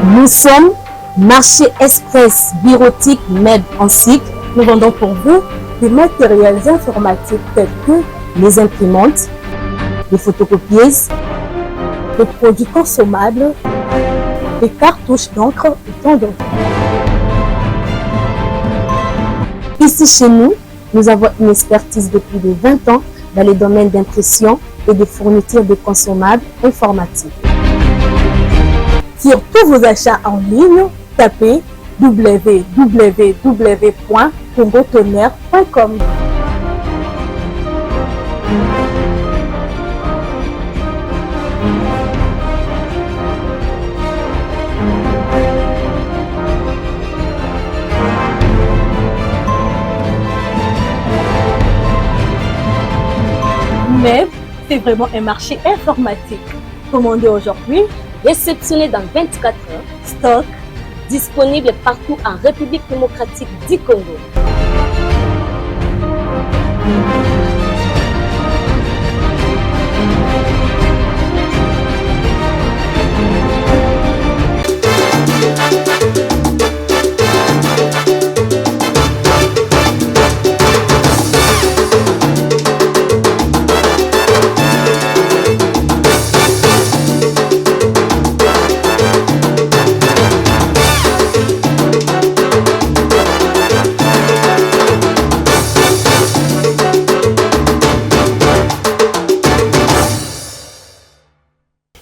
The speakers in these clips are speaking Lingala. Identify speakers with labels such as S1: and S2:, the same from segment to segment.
S1: Nous sommes Marché Express Bureautique Med en cycle.
S2: Nous vendons pour vous des matériels informatiques tels que
S1: les imprimantes, les photocopieuses,
S2: des produits consommables, des cartouches d'encre et tant d'autres.
S1: Ici chez nous, nous avons une expertise de plus de 20 ans dans les domaines d'impression et de fourniture de consommables informatiques.
S2: Sur tous vos achats en ligne, tapez www.congotonnerre.com. Mais c'est vraiment un marché informatique. Commandez aujourd'hui,
S1: réceptionné dans 24 heures,
S2: stock
S1: disponible partout en République démocratique du Congo.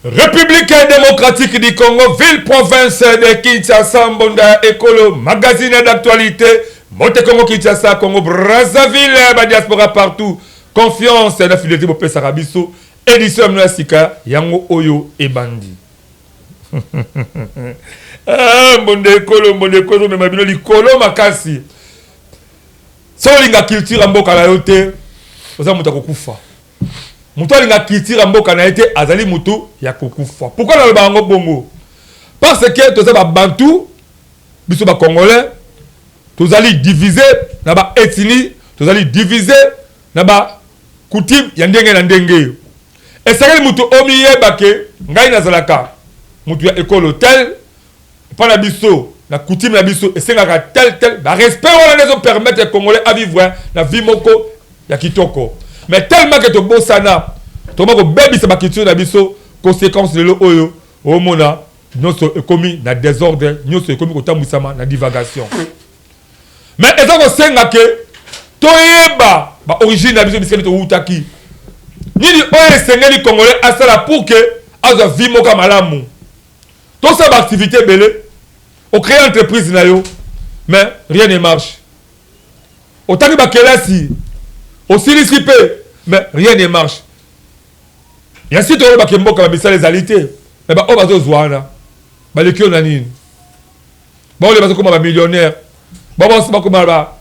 S3: République démocratique du Congo, ville province de Kinshasa, Mbonda Ekolo, magazine d'actualité, Mbote Congo Kinshasa, Congo Brazzaville, ba diaspora partout. Confiance na fidélité bopesaka biso. Édition ya sika yango oyo ebandi. Ah, Mbonda Ekolo, Mbonda Ekolo mema bino likolo makasi. Soki olinga culture ya mboka na yo te, oza moto ya kokufa. Moto alinga culture ya mboka na ye te azali moto ya kokufa. Pourquoi naloba yango bongo? Parce que toza ba bantu, biso ba congolais tozali divise na ba ethnie, tozali divise na ba coutume ya ndenge na ndenge. Esengeli moto omiyeba ke ngai nazalaka moto ya ekolo tel, epai na biso na coutume na biso esengaka tel tel, ba respect wana nde ezo permettre congolais a vivre na vie moko ya kitoko. Mais tellement que tobosana, tokoma kobebisa ba culture na biso, conséquence lelo oyo omona nyonso ekomi na désordre, nyonso ekomi kotambwisama na divagation. Mais eza kosenga ke toyeba ba origine na biso, bisika towutaki, nini oyo esengeli congolais asala pour que azwa vie moko ya malamu. Tosala ba activité ebele, ocréer entreprise na yo, mais rien ne marche. Otangi ba kelasi, osilisi mpe, mais rien ne marche. Ya si toyebaka mboka ba misala ezali te, mais ba oyo bazozwa wana baleki yo na nini? Baoyo bazokoma ba millionnaire, baoyo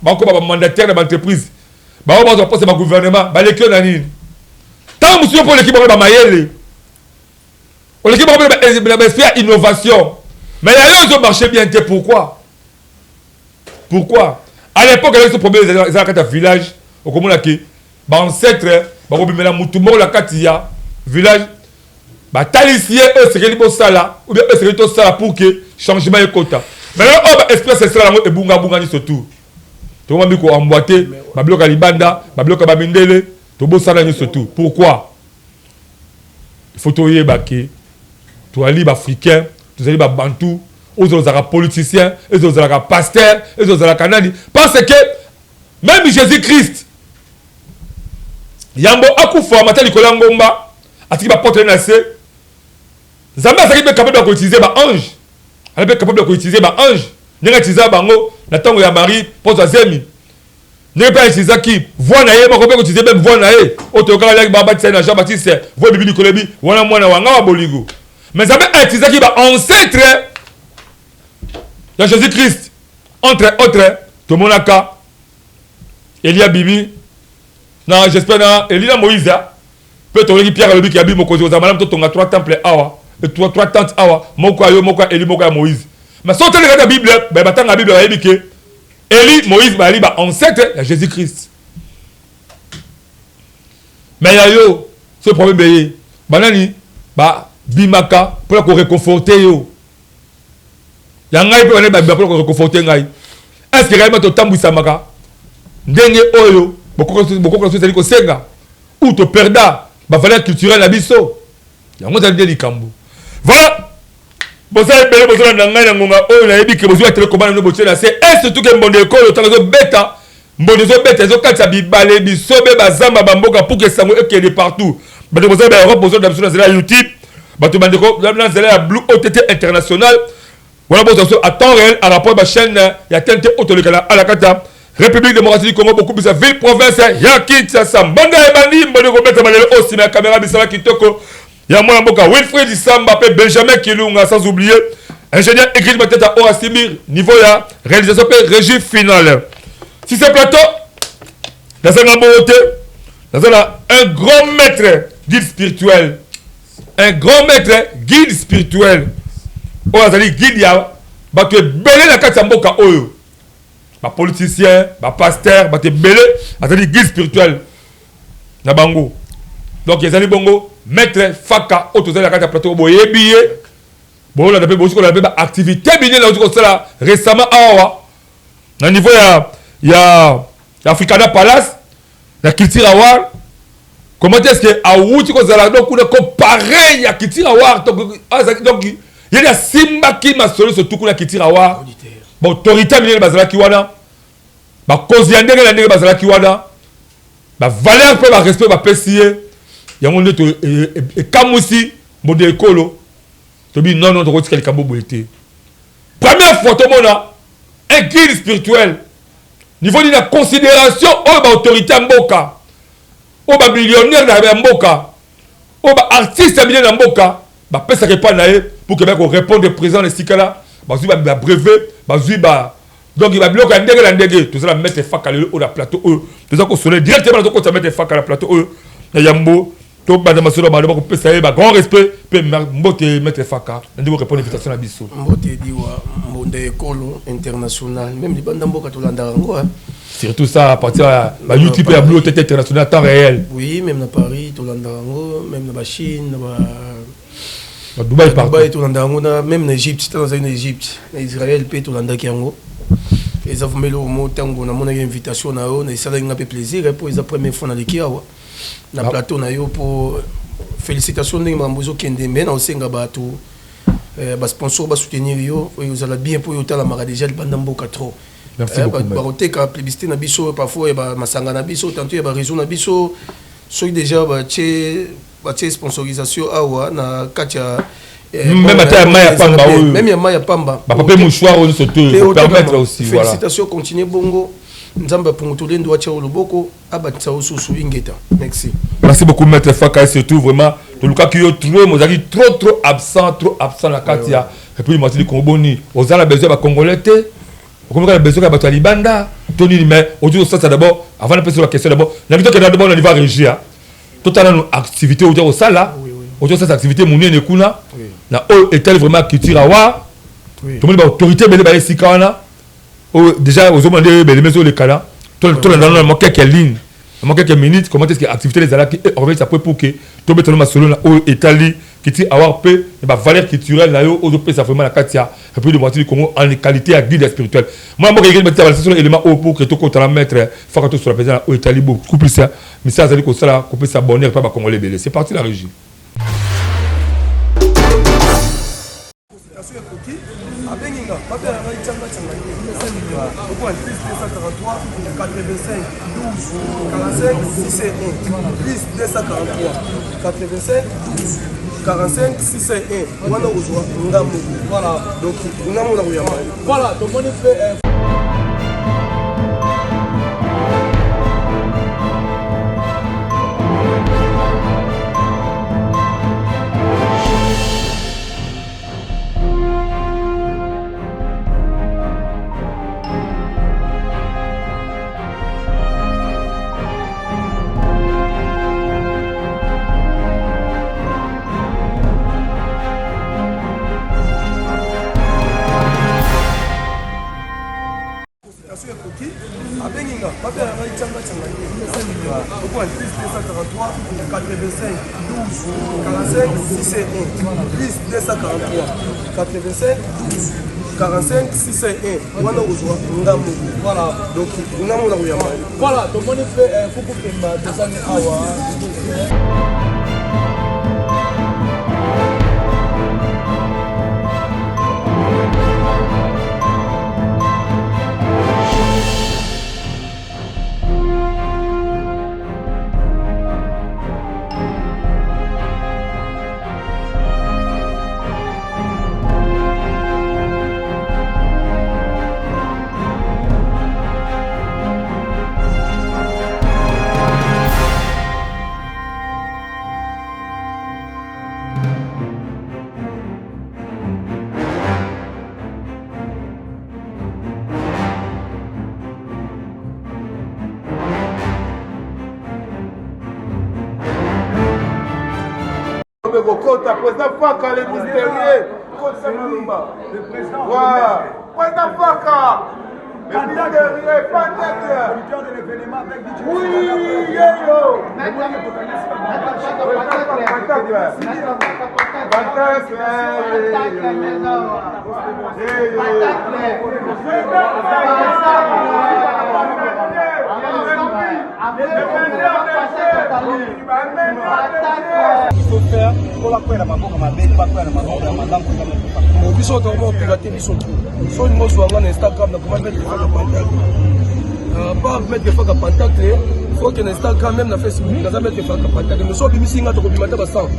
S3: bakoma ba mandataire na ba entreprise, baoyo bazwa poste ba gouvernement, baleki yo na nini? Ntango mosusu yo mpo oleki bango ba mayele, oleki bango mpe na ba esprit ya innovation, mais ya yo ezo marcher bien te. Pourquoi? Pourquoi? À l'époque, ezalaki problème eza na kati ya village, okomona ke ba ancêtre bakobimela mutu moko na kati ya village, batalisi ye oyo esengeli bosala ou bien oyo esengeli tosala pour que changement ekota. Mais lelo oyo ba esprit ancestral yango ebungabunga nyonso tout, tokomami koemboite babiloko ya libanda, babiloko ya bamindele, tobosana nyonso tout. Pourquoi? Il faut toyeba ke tozali baafricain, tozali babantu. Oyo ozalaka politicien, oyo ozalaka pasteur, oyo ozalaka nani, parce que même Jésus Christ yambo akufa mata likolo ya ngomba, atiki baporte na se. Nzambe azalaki mpe capable ya koutiliser ba ange, azalaki mpe capable ya koutiliser ba ange ndenge atiliza bango na ntango ya Marie mpo azwa zemi, ndenge mpe autilisaki voix na ye moko mpe koutiliser meme voix na ye oyo toyokaka laki babatisa ye na Jean Baptiste, voix ebibi likolo ebi wana mwana wanga wa bolingo. Mais Nzambe autilisaki ba ancêtre ya Jésus Christ, entre autres tomonaka Elia Bibi na j'espère na Eli na Moïse, mpe toyoki Pierre alobi ki abi mokonzi kozala malamu totonga trois temples awa, trois tentes awa, moko ya yo, moko ya Eli, moko ya Moïse. Mais soki otali kati ya Bible, batanga Bible bayebi ke Eli, Moïse bazali ba ancêtre ya Jésus Christ. Mais ya yo ce problème eye banani babimaka mpona koreconforte yo? Ya ngai mpe bana babima mpona koreconforte ngai. Est ce que réellement totambwisamaka ndenge oyo bokoko na biso ezali kosenga ou toperda bavaleur culturelle na biso? Yango ezali nde likambo. Voilà, boza ebele bozolanda ngai na ngonga oyo. Nayebi ke bozwi batelekoma na bino, botie na se, et surtout ke mbondo ekolo ntango ezobeta, mbondo ezobeta, ezokatisa bibale, bisobe, bazamba, bamboka pour ke sango ekende partout. Bato boza ba Europe, bozolanda biso na nzela ya YouTube. Bato bandeko na nzela ya Blue OTT International wana, bozwa biso à temps réel en rapport bachaîne ya TNT oyo toleka na ala kati ya République démocratique du Congo, beaucoup plus ville province ya Kinshasa. Mbonda ebandi, mbondo ekobeta malelo oyo. Nsima ya caméra, bisala kitoko ya mwana mboka Wilfried Samba mpe Benjamin Kilunga, sans oublier ingénieur Ingrid Mateta oyo asimbi niveau ya réalisation mpe régie finale. Si ce plateau nazanga bongo te, naza na un grand maître guide spirituel, un grand maître guide spirituel oyo azali guide ya bato ebele na kati ya mboka oyo, bapoliticien, bapasteur, bato ebele, azali guide spirituel na bango. Donc ezali bongo maître Faka oyo tozali na kati ya plateau. Boyebi ye, bolanda mpe, bosi kolanda mpe baactivité minene auti kosala récemment awa na niveau ya Africana Palace na Culture Award. Comment est-ce que awuti kozala donc kuna ko pareil ya Culture Award? Donc ye asimbaki masolo surtout kuna Culture Award, baautorité minene bazalaki wana, bakonzi ya ndenge na ndenge bazalaki wana, bavaleur mpe barespect bapesi ye. Yango nde ekamwisi mbondo ekolo. Tobi non, non, tokotika likambo boye te. Première fois tomona un guide spirituel niveau nini na considération oyo baautorité ya mboka, oyo bamillionnaire ya mboka, oyo baartiste ya minene ya mboka bapesaka epai na ye pour ke baya korépondre président na esika la bazwi babrevet, bazwi ba donc babiloko ya ndenge na ndenge. Toza na maître Faka lelo oyo na plateau oyo, toza kosole directement. Tozokota maître Faka na plateau oyo na yambo, tobanda masolo bando bakopesa ye bagrand respect mpe mbote. Maître Faka, na ndenge korépondre invitation na biso.
S4: Mbote Diwa, mbonda ekolo international, même libanda mboka tolandaka yango.
S3: Surtout ça à partir ya ba YouTube ya Blue OTT International, temps réel.
S4: Oui, même na Paris tolandaka yango, même na bachine, na ba
S3: ba Dubai, partout.
S4: Dubai tolandaka yango, na même na Égypte, ntango nazali na Égypte, na Israël mpe tolandaki yango. Eza vraiment eloko mo ntango namonaki invitation na yo, na esalaki nga mpe plaisir, mpo eza première fois naleki awa na plateau na yo. Mpo félicitation ndenge makambo ezokende, me na osenga bato basponsor basoutenir yo, oyo ozala bien, mpo oyo otalamaka déjà libanda mboka trop.
S3: Merci beaucoup.
S4: Bakoteka publicité na biso parfois ya bamasanga na biso, tantôt ya baréseau na biso. Soki déjà batie sponsorisation awa na kati ya
S3: même ata ya mai ya pamba oyo,
S4: même ya mai ya pamba,
S3: bapapier mouchoir oyo nyonso te, permettre aussi,
S4: voilà. Félicitation, continue bongo. Nzambe apungu tolendo, atia loboko, abatisa osusu. Ingeta, merci.
S3: Merci beaucoup, maître Faka. Et surtout vraiment tolukaki yo trop, ozalaki trop trop absent, trop absent na kati ya République démocratique du Congo. Boni, oza na besoin ya bacongolais te, okomi kaka na besoin ya bato ya libanda to nini? Mais oti kosasa d'abord, avant napesa ba question, d'abord nabi tokenda d'abord na niveau ya régie, totala nanu activité oti kosala. Oti kosala activité monene kuna na oyo etali vraiment culture awa. Tomoni baautorité ebele baye esika wana oyo déjà ozomona nde ebelemi ezolekana. Tolanda nano na quelques lignes, na quelques minutes, comment est-ce que activité ezalaki, et on revient après pour que tobetana masolo na oyo etali Culture Award mpe na bavaleur culturelle na yo ozopesa vraiment na kati ya République démocratique du Congo en qualité ya guide spirituel. Mwana mboka ekeli batita balasi solo élément oyo pour que tokotala maître Faka, tosola mpenza na oyo etali beaucoup plus misala azali kosala, kopesa bonheur mpe bacongolais ebele. C'est parti, la régie.
S4: Abengi nga babela ngai tianga tianga okoa plus 243 85 12 45 601, plus 243 85 12 45 601. Wana kozwa ngambo, voilà. Donc ngambo na koyamba.
S5: Voilà, tomoni mpe.
S4: Abengi nga babela ngai tianga tianga okoa plus 243 85 12 45 601, plus 243 85 12. 45 601 wana okozwa nga moko.
S5: Voilà.
S4: Donc nga moko nakoyamba yo.
S5: Voilà, tomoni mpe Kuku Pemba tozali awa.
S6: Kokota président Faka le mystérieux kotisa maloba
S5: Le président,
S6: président Faka le mystérieux Pentacle
S5: producteur de l'événement avec DJ
S6: oui yeyo Pentacle Pentacle
S4: Biso tokoma kopirate biso tu so olingi ozwa nga na Instagram, nakoma Maître Faka Pentacle. Par Maître Faka Pentacle, faut que na Instagram, même na Facebook, naza Maître Faka Pentacle. Mais so obimisi nga, tokobima ta ba 100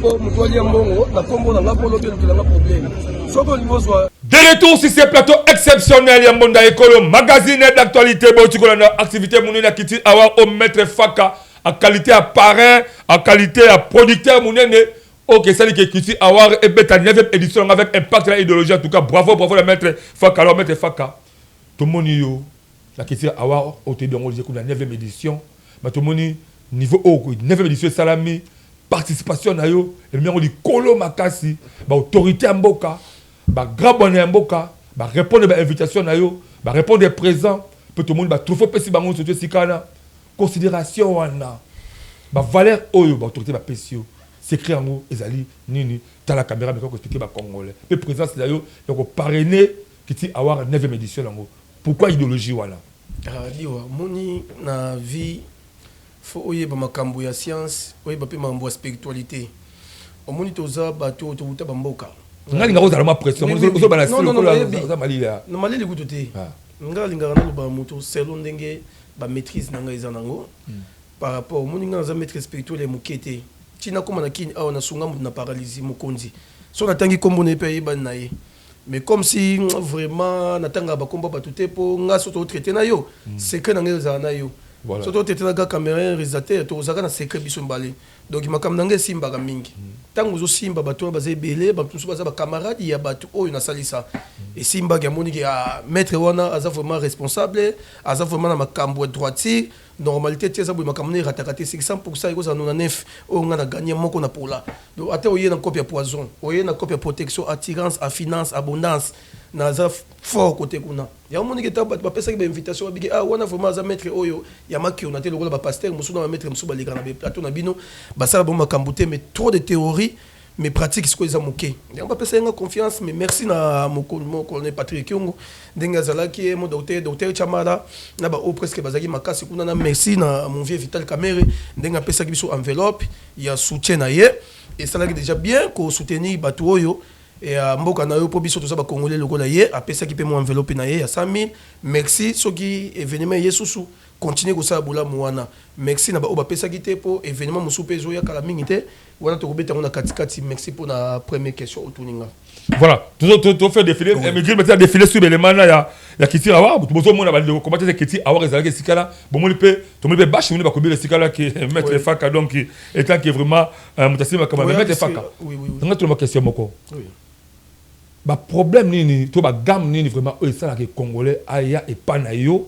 S4: po moto alia mbongo na nkombo na nga mpo lobi elukela nga problème soki olingi ozwa.
S3: De retour sur ce plateau exceptionnel ya Mbonda Ekolo, magazine d'actualité. Botikolanda activité monene ya Culture Award au Maître Faka en qualité ya parrain, en qualité ya producteur monene oyo esali ke Culture Award ebeta 9e édition yango avec impact na idéologie. En tout cas, bravo, bravo la Maître Faka. Alors Maître Faka, tomoni yo na Culture Award oyo toyebi yango kuna 9e édition, mais tomoni niveau oyo 9e édition esalami, participation na yo ememi yango likolo makasi. Baautorité ya mboka, bagrand bonne ya mboka barépondre bainvitation na yo, barépondre présent mpe tomoni batrophée opesi bango surtout esika wana. Considération wana, bavaleur oyo baautorité bapesi yo, secret yango ezali nini? Tala caméra, meka koexpliquer bacongolais mpe présence na yo ya koparrainer Culture Award 9e édition yango. Pourquoi idéologie wana?
S4: Diwa moni na vie, faut oyeba makambo ya science, oyeba mpe makambo ya spiritualité. Omoni, toza bato oyo towuta bamboka.
S3: Nga lingaka ozala mwa pression, ozoloba na style lokola oza malili ya
S4: Na malili kutu te. Nga alingaka naloba moto selo ndenge bamaîtrise na ngai eza nango par rapport. Omoni, ngai naza maître spirituel ya moke te. Ntina kóma na Kini awa, nasunga moto na paralysie. Mokonzi so natangi nkombo na ye mpe ayebani na ye, mais comme si vraiment natangaka bakombo bato te, mpo nga so totraite na yo, secret na ngai ezala na yo. So totraite na ga caméra, réalisateur, tozalaka na secret biso mibale. Donc makambo na ngai esimbaka mingi. Ntango ozosimba bato wana baza ebele, bato mosusu baza bacamarade ya bato oyo nasalisa, esimbaki. Amoniki maître wana aza vraiment responsable, aza vraiment na makambo ya droiture, normalité ti eza boye. Makambo na erataka te, 600 ekozala 99 oyo nga na gagné moko na pola. Donc ata oye na cope ya poison, oye na cope ya protection, attirance, a finance, abondance, naza fort côté kuna. Yango moniki eta bato bapesaki bainvitation, babiki: ah, wana vraiment aza maître oyo ya makiona te lokola bapaster mosusu na bamaître mosusu baleka na baplateau na bino, basala bango makambo te, mais trop de théorie, mais pratique sikoyo eza moke. Yango bapesaki nga confiance. Mais merci na colonel Patrick Kiongo ndenge azalaki mo docteur Chamala na baoyo presque bazalaki makasi kuna na. Merci na mon vieux Vital Camere ndenge apesaki biso enveloppe ya soutien na ye. Esalaki déjà bien kosoutenir bato oyo ya mboka na yo, mpo biso toza bacongolais lokola ye. Apesaki mpe mo enveloppe na ye ya 100 000. Merci. Soki événement ye susu continue kosala bolamu wana. Merci na baoyo bapesaki te, mpo événement mosusu mpe ezoya kala mingi te, wana tokobeta yango na katikati. Merci mpo na première question otuninga.
S3: Voilà, to fait défiler, mais gilles maintenant défiler sur élément na ya Culture Award. Bozomona bandeko comment te Culture Award ezalaki esika na bomoni mpe tomoni mpe bâche moni bakobela esika la ke Maître Faka. Donc étant que vraiment moto asili makambo, mais Maître Faka, nga toloma question moko: baproblème nini to bagamme nini vraiment oyo esalaka congolais aya epa na yo,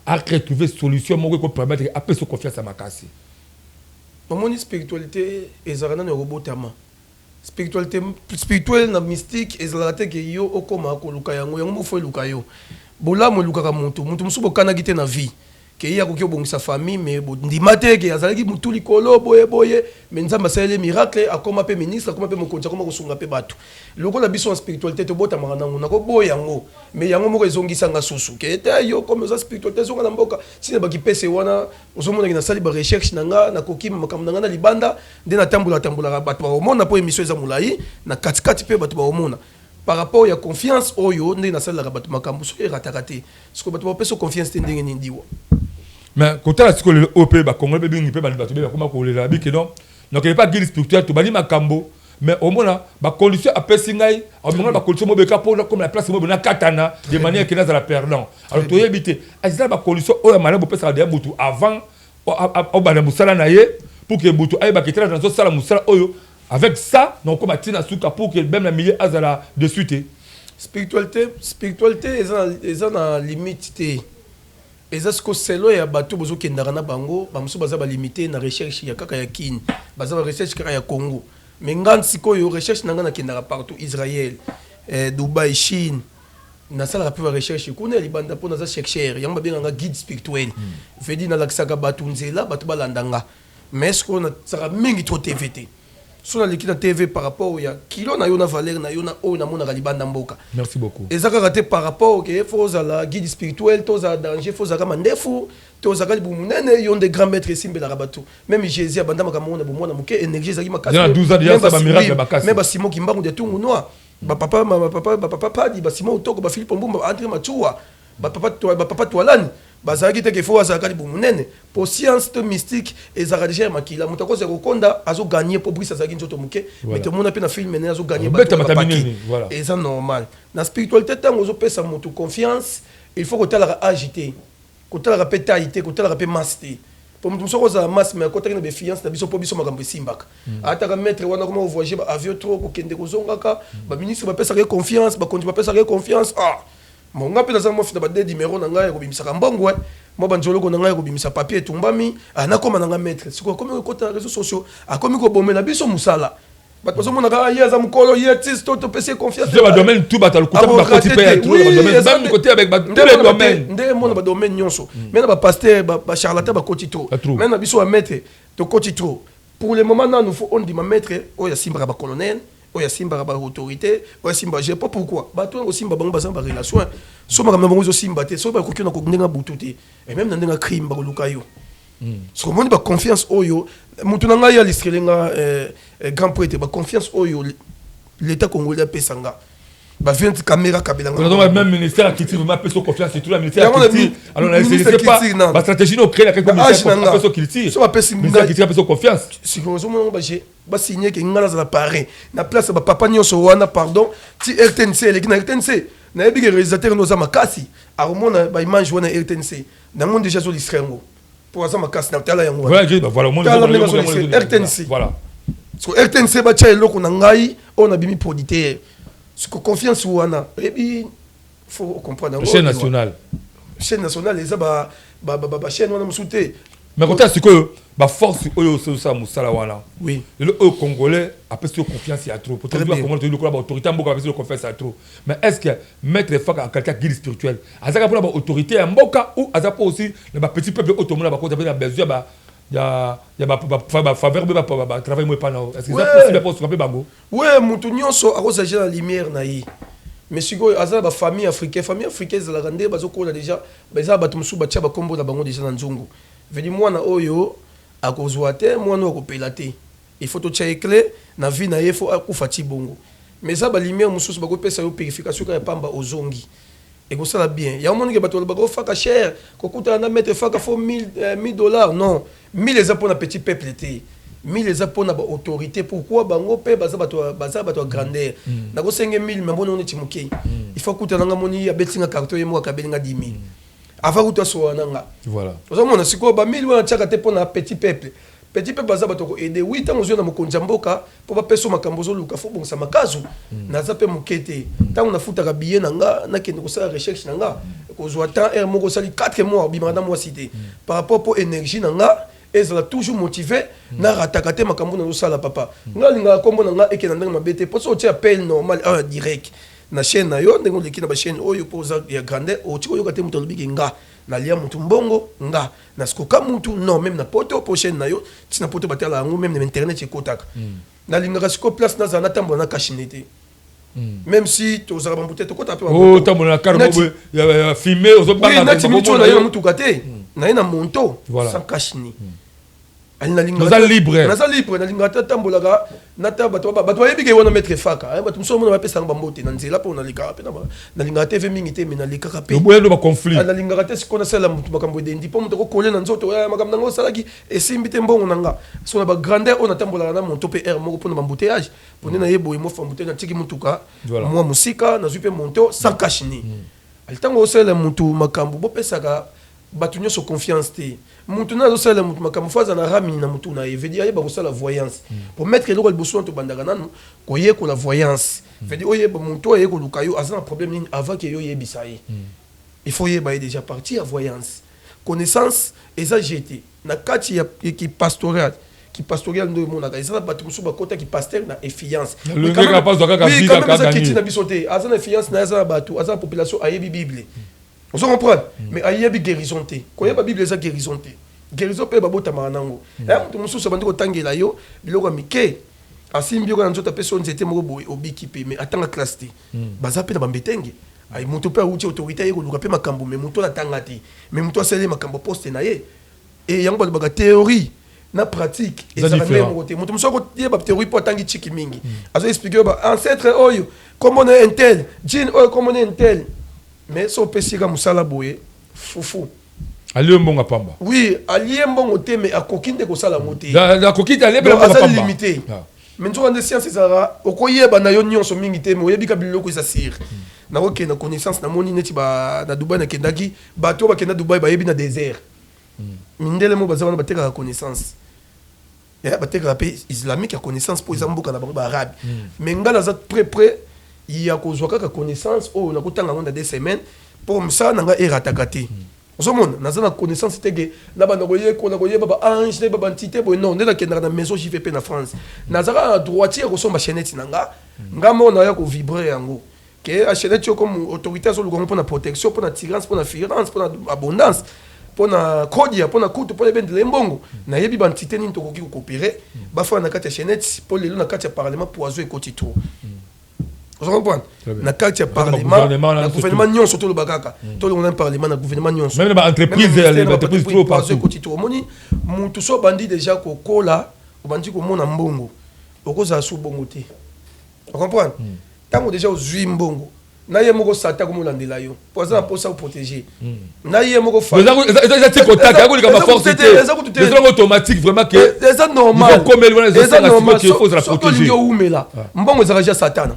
S3: aretrouver solution moko ekopermettre apesa confiance ya makasi?
S4: Omoni, spiritualité ezalaka nano ya kobotama. Spiritualité, spirituel na mystique ezalaka te ke yo okóma koluka yango. Yango moko faut eluka yo. Bolamu elukaka moto. Moto mosusu bokanaki te na vie. Ke ye akoki kobongisa famille, mais bondima te ke azalaki motu likolo boye boye, mais Nzambe asaleli miracle, akoma mpe ministre, akoma mpe mokonzi, akoma kosunga mpe bato. Lokola biso na spiritualité tobotamaka nango, nakoboya yango, mais yango moko ezongisanga susu ke te yo comme oza spiritualité, ezonga na mboka ntina bakipese wana. Ozomonaki nasali barecherche na nga, nakokima makambo na nga na libanda nde natambola tambolaka, bato bakomona, mpo émission eza molai na katikati mpe bato bakomona par rapport ya confiance oyo ndenge nasalelaka bato makambo. Soki erataka te, soki bato bapesa confiance te, ndenge nini diwa?
S3: Mais kotala sikoyo lelo oyo mpe bacongolais mpe mingi mpe bato mpe bakoma kolela bike non, donc epa guide spirituel tobandi makambo, mais omona bacondition apesi ngai, omona bacondition mobeka mpo comme na place mobe nakatana de manière ke nazala perdant. Alors toyebi te, eza bacondition oyo ya malamu opesaka deya butu avant obanda mosala na ye, pour que butu ayebaka etala nazosala mosala oyo avec ça, nakokoma ntina suka, pour que même na milieu azala dessus te.
S4: Spiritualité eza na limite te. Eza siko selo ya bato bozokendaka na bango. Bamosusu baza balimité na recherche ya kaka ya Kini, baza barecherche kaka ya Congo, mais nga sikoyo recherche na nga nakendaka partout: Israël, Dubai, Chine. Nasalaka mpe barecherche kuna ya libanda mpo naza chercheur. Yango babenganga guide spirituel, veut dire nalakisaka bato nzela, bato balanda nga. Mais sikoyo nasalaka mingi trop TV te. So naleki na TV par rapport ya kilo na yo na valeur na yo na oyo namonaka libanda mboka.
S3: Merci beaucoup.
S4: Eza kaka te par rapport ke faut ozala guide spirituel to ozala danger, faut ozalaka mandefu to ozalaka libumu monene, yo nde grand maître. Esimbelaka bato. Même Jésus abanda makambo ngo na bomwana moke, énergie ezalaki makasi.
S3: Na 12 ans déjà, ça, bamiracle makasi.
S4: Me basimo Kimbangu de Tungu Noir, bapapa, bapapa, bapapa Padi, basimo Otoko, bafilipe Mbumba, baandré Matua, bapapa Twalani, bazalaki te ke faut azalaka libumu monene. Po science to mystique ezalaka déjà ya makila. Moto akozala kokonda, azoganye, po Brice azalaki nzoto moke, mais tomona mpe na film ene azoganye.
S3: Obeta mata minene, voilà.
S4: Eza normal na spiritualité. Ntango ozopesa moto confiance, il faut kotalaka age te, kotalaka mpe taille te, kotalaka mpe masse te, po moto mosusu akozala masse, mais akotaki na bainfluence na biso, mpo biso makambo esimbaka. Ataka maître wana koma kovoyage baavion trop, kokende kozongaka, baministre bapesaka ye confiance, bakonzi bapesaka ye confiance. Ah bon, nga mpe naza mwa na bade numéro na ngai ya kobimisaka mbongo, mwa banzoloko na ngai ya kobimisa papier etumbami. Ah, nakóma na nga maître. Sikoyo akomi kokota na réseaux sociaux, akomi kobomela biso mosala. Bato bazomonaka: ah, ye aza mokolo, ye ti to topesi ye confiance.
S3: Ba domaine tout, bato lokuta bakoti mpe ya tout ba domaine, même côté avec tous les domaines.
S4: Nde mona badomaine nyonso, mais na bapasteur, bacharlatan bakoti trop, mais na biso bamaître tokoti trop. Pour le moment nanu faut ondima maître oyo asimbaka bacolonel, oyo asimbaka baautorité, oyo asimbaka, je pas pourquoi bato oyo kosimba bango baza na barelation. So makambo na bango ezosimba te, soki bakoki na ndenge butu te, et même na ndenge crime bakoluka yo. Soki omoni baconfiance oyo motu na ngai alistrele nga, grand prêtre, baconfiance oyo l'état congolais apesa nga, ba 20 caméra kabela.
S3: Nga même ministère ya culture vraiment apesa confiance, surtout la ministère ya culture. Alors na c'est pas ba stratégie no créer la quelque ministère apesa culture.
S4: So bapesi
S3: ministère culture apesa confiance.
S4: Sikoyo ozomona baje basigne ke nga nazala parrain na place ya bapapa nyonso wana. Pardon, ti RTNC eleki na RTNC, nayebi ke réalisateur no aza makasi, akomona baimage wana RTNC nango déjà azolistre yango mpo aza makasi na tala yango. RTNC, so RTNC batya eloko na ngai oyo nabimi producteur. Siko confiance wana oyebi, faut comprendre.
S3: Chaîne nationale.
S4: Chaîne nationale eza bachaîne wana mosusu te.
S3: Mais kotala sikoyo baforce oyo osala mosala wana.
S4: Oui.
S3: Lelo oyo congolais apesi yo confiance ya trop, congolais toyebi lokola baautorité ya mboka bapesi yo confiance ya trop, mais est ce que maître Faka en qualité ya guide spirituel azalaka mpona baautorité ya mboka ou aza mpo aussi na bapetit peuple oyo tomona bakota mpe na besoin ya bafaveur mpe batravail mo epa na yo? Est ce que eza possible mpo osuka mpe bango?
S4: We, motu nyonso akozala na lumière na ye, mais sikoyo aza na bafamille africain. Famille africain ezalaka nde bazokola déjà, eza bato mosusu batia bakombo na bango déjà na nzungu, vedi mwana oyo akozwa te, mwana oyo akopela te, il faut totia ye clé na vie na ye, faut akufa ti bongo. Mais eza balumière mosusu bakopesa yo purification kaka ya pamba, ozongi, ekosala bien. Yango monike bato balobaka ofaka cher, kokutana na maître Faka faut 1000 $. Non, 1000 eza mpona petit peuple te, 1000 eza mpona baautorité. Pourquoi? Bango mpe baza bato ya grandeur. Nakosenge 1000, mais mboni neti moke, il faut akutana nga, moni abetinga carton, ye moko akabelinga 10 000 avant kutu asola na nga. Ozomona sikoyo ba 1000 wana tiaka te mpona petit peuple. Petit peuple aza bato koaide. Wi, ntango ozwi na mokonzi ya mboka mpo bapesa makambo ozoluka, faut bongisa makazu. Naza mpe moke te. Ntango nafutaka billet na nga, nakende kosala recherche na nga, kozwa temps heure moko osali 4 mois, obimaka na mwasi te, par rapport mpo énergie na nga ezala toujours motivé, narataka te makambo nazosala. Papa, nga alingaka nkombo na nga ekenda ndenge mabe te, mpo so otie appel normal awa direct na chaîne na yo, ndenge oleki na bachaîne oyo, mpo oza ya grandeur, oti koyoka te moto alobiki nga. Nalia mutu mbongo nga nasikoka mutu non, même na poto po chaîne na yo ntina poto batala yango, même na internet ekotaka. Nalingaka sikoyo place nazala, natambola na cache-nez te, même si tozala bambute, tokota mpe.
S3: Otambola na car fumé.
S4: Ozobanga nati miniti oyo naye na mutuka te, naye na moto sans cache-nez.
S3: Naza libre.
S4: Naza libre. Nalingaka te atambolaka nata bato. Bato bayebi ke wana maître Faka. Bato mosusu omona bapesanga bambote na nzela mpo nalekaka mpe. Nalingaka te ve mingi te, mais nalekaka mpe.
S3: Oboyando baconflit.
S4: Nalingaka te sikoyo nasala motu makambo edendi mpo moto akokole na nzoto. Makambo nanga osalaki esimbi te, mbongo na nga. So na bagrandeur oyo natambolaka na moto mpe aire moko mpona baembouteillage, mpo nde naye boye mofa embouteillage, natiki motuka mwa mosika, nazwi mpe moto sans cache-nez. Ntango osalela motu makambo, bopesaka bato nyonso confiance te. Mutu na azosalela mutu makambo, fo aza na ramini na mutu na ye, veut dire ayeba kosala voyance. Po mettre eloko liboso wana, tobandaka nanu koyekola voyance, veut dire oyeba mutu oyo aye koluka yo aza na problème nini. Avant ke yo oyebisa ye, il faut oyeba ye déjà partie ya voyance. Connaissance eza jete na kati ya kipastoral. Kipastoral nde omonaka eza na bato mosusu bakotaki pasteur na influence. Eza kiti na biso te. Aza na influence na ye, aza na bato, aza na population, ayebi Bible, ozo comprendre, mais ayebi guérison te. Koyeba Bible eza guérison te. Guérison mpe babotamaka nango. Ya moto mosusu abandi kotangela yo biloko ya mike, asimbi yo kaka na nzoto, apesi yo nzete moko boye, obiki mpe, mais atanga classe te. Baza mpe na bambetenge. Ay, moto mpe awuti autorité, aye koluka mpe makambo, mais moto oyo atanga te, mais moto asali ye makambo, poste na ye. E yango balobaka théorie na pratique ezalaka ndenge moko te. Moto mosusu akoyeba théorie mpo atangi chiki mingi, azo expliquer oyo ba ancêtre oyo kombo na ye intel, djinn oyo kombo na ye intel, mais so opesi ka mosala boye, fufu.
S3: Alie mbongo pamba.
S4: Oui, alie mbongo te, mais akoki nde kosala yango te.
S3: Akoki te, alie.
S4: Aza limité. Mais nzoka nde science ezalaka, okoyeba na yo nyonso mingi te, mais oyebi ka biloko eza sire. Nakokende na connaissance, namoni neti na Dubai nakendaki, bato oyo bakenda Dubai bayebi na désert. Mindele mo baza wana, batekaka connaissance, batekaka mpe islamique ya connaissance mpo eza mboka na bango baarabe. Mais ngai naza près près ya kozwa kaka connaissance oyo nakotanga yango na 2 semaines mpo mosala na ngai erataka te. Ozomona, naza na connaissance te ke na banda koyekola, koyeba baange, nayeba baentité boye, non. Nde nakendaka na maison JVP na France, nazalaka na droitier ya kosomba chaînette na nga. Nga moko naya kovibrer yango ke chaînette oyo, comme autorité azoluka yango mpona protection, mpona attirance, mpona finance, mpona abondance, mpona kodia, mpona kutu, mpona ebendela ye mbongo. Nayebi baentité nini tokoki kocoopérer, bafana na kati ya chaînette, mpo lelo na kati ya parlement poison ekoti trop. Ozo comprendre, na kati ya parlement, na gouvernement nyonso, toloba kaka tolongo na parlement, na gouvernement nyonso.
S3: Même na baentreprise, trop partout.
S4: Ekoti trop. Omoni mutu so obandi déjà kokola, obandi komona mbongo, okozala su bongo te. Ocomprendre, ntango déjà ozwi mbongo na ye moko, sata komolandela yo po aza na mposa koprotéger na ye moko.
S3: Eza ti contact akolika baforce te, eza automatique vraiment ke.
S4: Eza normal, eza normal. Soki olingi owumela, mbongo ezalaka ja satana.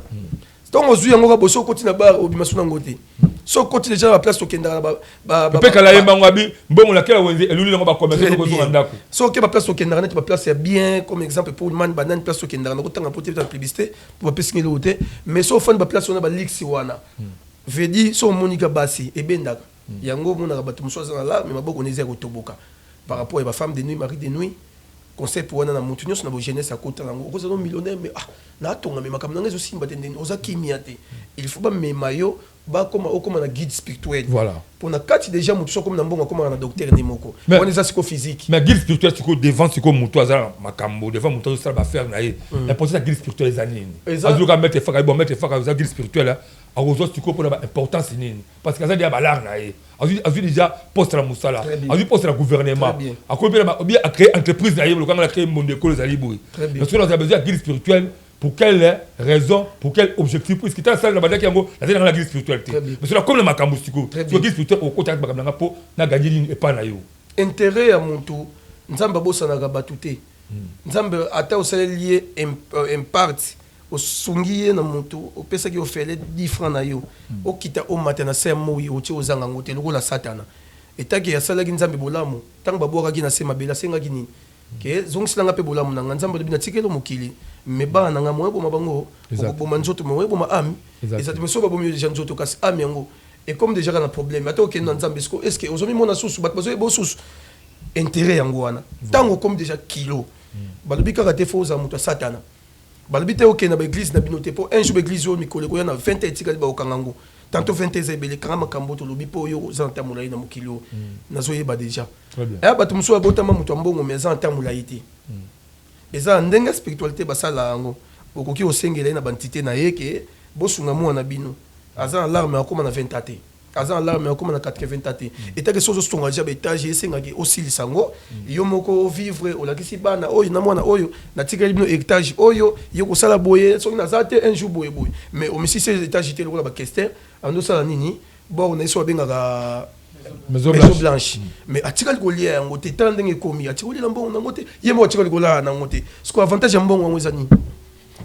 S4: Ntongo ozwi yango ka boso, okoti na bar, obima su nango te. So okoti déjà na baplace tokendaka.
S3: Mpe kala yembango abi mbongo nakela wenze eluli nango, bacommerce kozonga ndako.
S4: So oke baplace tokendaka, neti baplace ya bien, comme exemple pour man banani, place tokendaka, nakotanga po te na publicité po bapesinga eloko te, mais so ofandi baplace wana, balix wana, veut dire so omonika basi ebendaka yango, omonaka bato mosusu aza na la, mais maboko na eza ya kotoboka par rapport ya bafemme de nuit, mari de nuit. Concept wana na motu nyonso na bojeunesse akota nango. Okozala no millionnaire, mais ah, natonga, me makambo nanga ezosimba te. Ndeni oza kimia te, il faut bamema yo, bakoma okoma na guide spirituel. Mpo na kati déjà motu so akomi na mbongo, akomaka na docteur nde moko wana, eza siko physique.
S3: Mais guide spirituel sikoyo, devant sikoyo motu aza na makambo, devant motu azosala baaffaire na ye, importance ya guide spirituel eza nini? Azoluka maître Faka, bon, maître Faka eza guide spirituel, akozwa sikoyo mpona baimportance nini? Parce que aza déjà balare na ye, azwi déjà poste na mosala, azwi poste na gouvernement, akomi mpe bien acréer entreprise na ye, lokanga na créer mondo ekolo ezali boye. Parce que naza besoin ya guide spirituel pour quelle raison, pour quel objectif? Puisque tala sala na bandaki yango, nazali nanga na guide spirituel te, parce que nakomi na makambo sikoyo. So guide spirituel okota makambo nanga mpo naganye nini epai na yo?
S4: Intérêt ya motu, Nzambe abosanaka bato te. Nzambe ata osaleli ye impart, osungi ye na motu, opesaki ofele 10 francs na yo, okita omata na se ya moi, otie ozanga yango te. Lokola Satana etaki asalaki Nzambe bolamu, ntango babwakaki na se mabele, asengaki nini? Ke zongiselanga mpe bolamu na nga. Nzambe alobi: natikeli mokili, me bana na nga moye boma bango, okoboma nzoto, me oyeboma âme eza te. Me so babomi yo déjà nzoto, kasi âme yango ekomi déjà kaka na problème. Ata okende na Nzambe siko, est ce que ozomimona susu, bato bazoyeba osusu intérêt yango wana. Ntango okomi déjà kilo, balobi kaka te fo ozala moto ya Satana. Balobi te okende na baeglise na bino te, mpo un jour baeglise oyo mikolo ekoya na 20 etikali, bakokanga yango. Tantôt 20 eza ebele. Kanga makambo tolobi, mpo oyo oza na ntango molai na mokili oyo, nazoyeba déjà. Aya, bato mosusu babotama moto ya mbongo, mais aza na ntango molai te. Eza na ndenge spiritualité basala yango. Okoki kosengela ye na baentité na ye ke bosunga mwana na bino, aza na larme, akóma na 20 ans te, aza na larme, akóma na 80 ans te. Etake soki ozosonga deja baétage, esengaki osilisa yango yo moko, ovivre, olakisi bana oyo na mwana oyo natikali bino héritage oyo, yo kosala boye soki naza te un jour boye boye. Mais omisisi étage te lokola bakester andosala nini bor na ye so babengaka
S3: Maison
S4: Maison
S3: Blanche.
S4: Blanche, mais atikali kolia yango te. Tala ndenge ekomi, atikali kolia mbongo nango te, ye moko atikali kolala nango te. Siko avantage ya mbongo yango eza nini?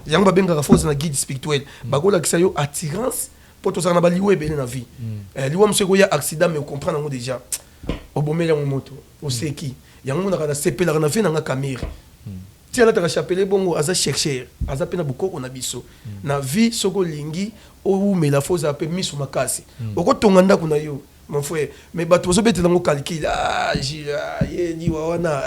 S4: Yango babengaka force na guide spirituel, bakolakisa yo attirance, mpo tozala na baliwa ebele na vie. Liwa mosusu ekoya accident, mais ocomprendre yango déjà, obomeli yango moto, oseki yango. Monaka nasepelaka na vie nanga Kamerhe ti alataka chapelet bongo, aza chercheur, aza mpe na bokoko na biso na vie. Soki olingi owumela, fo ozala mpe miso makasi. Okotonga ndako na yo, mon frère, mais bato bazobetela yango calcul. Ah, Gilles, ah, ye liwa wana,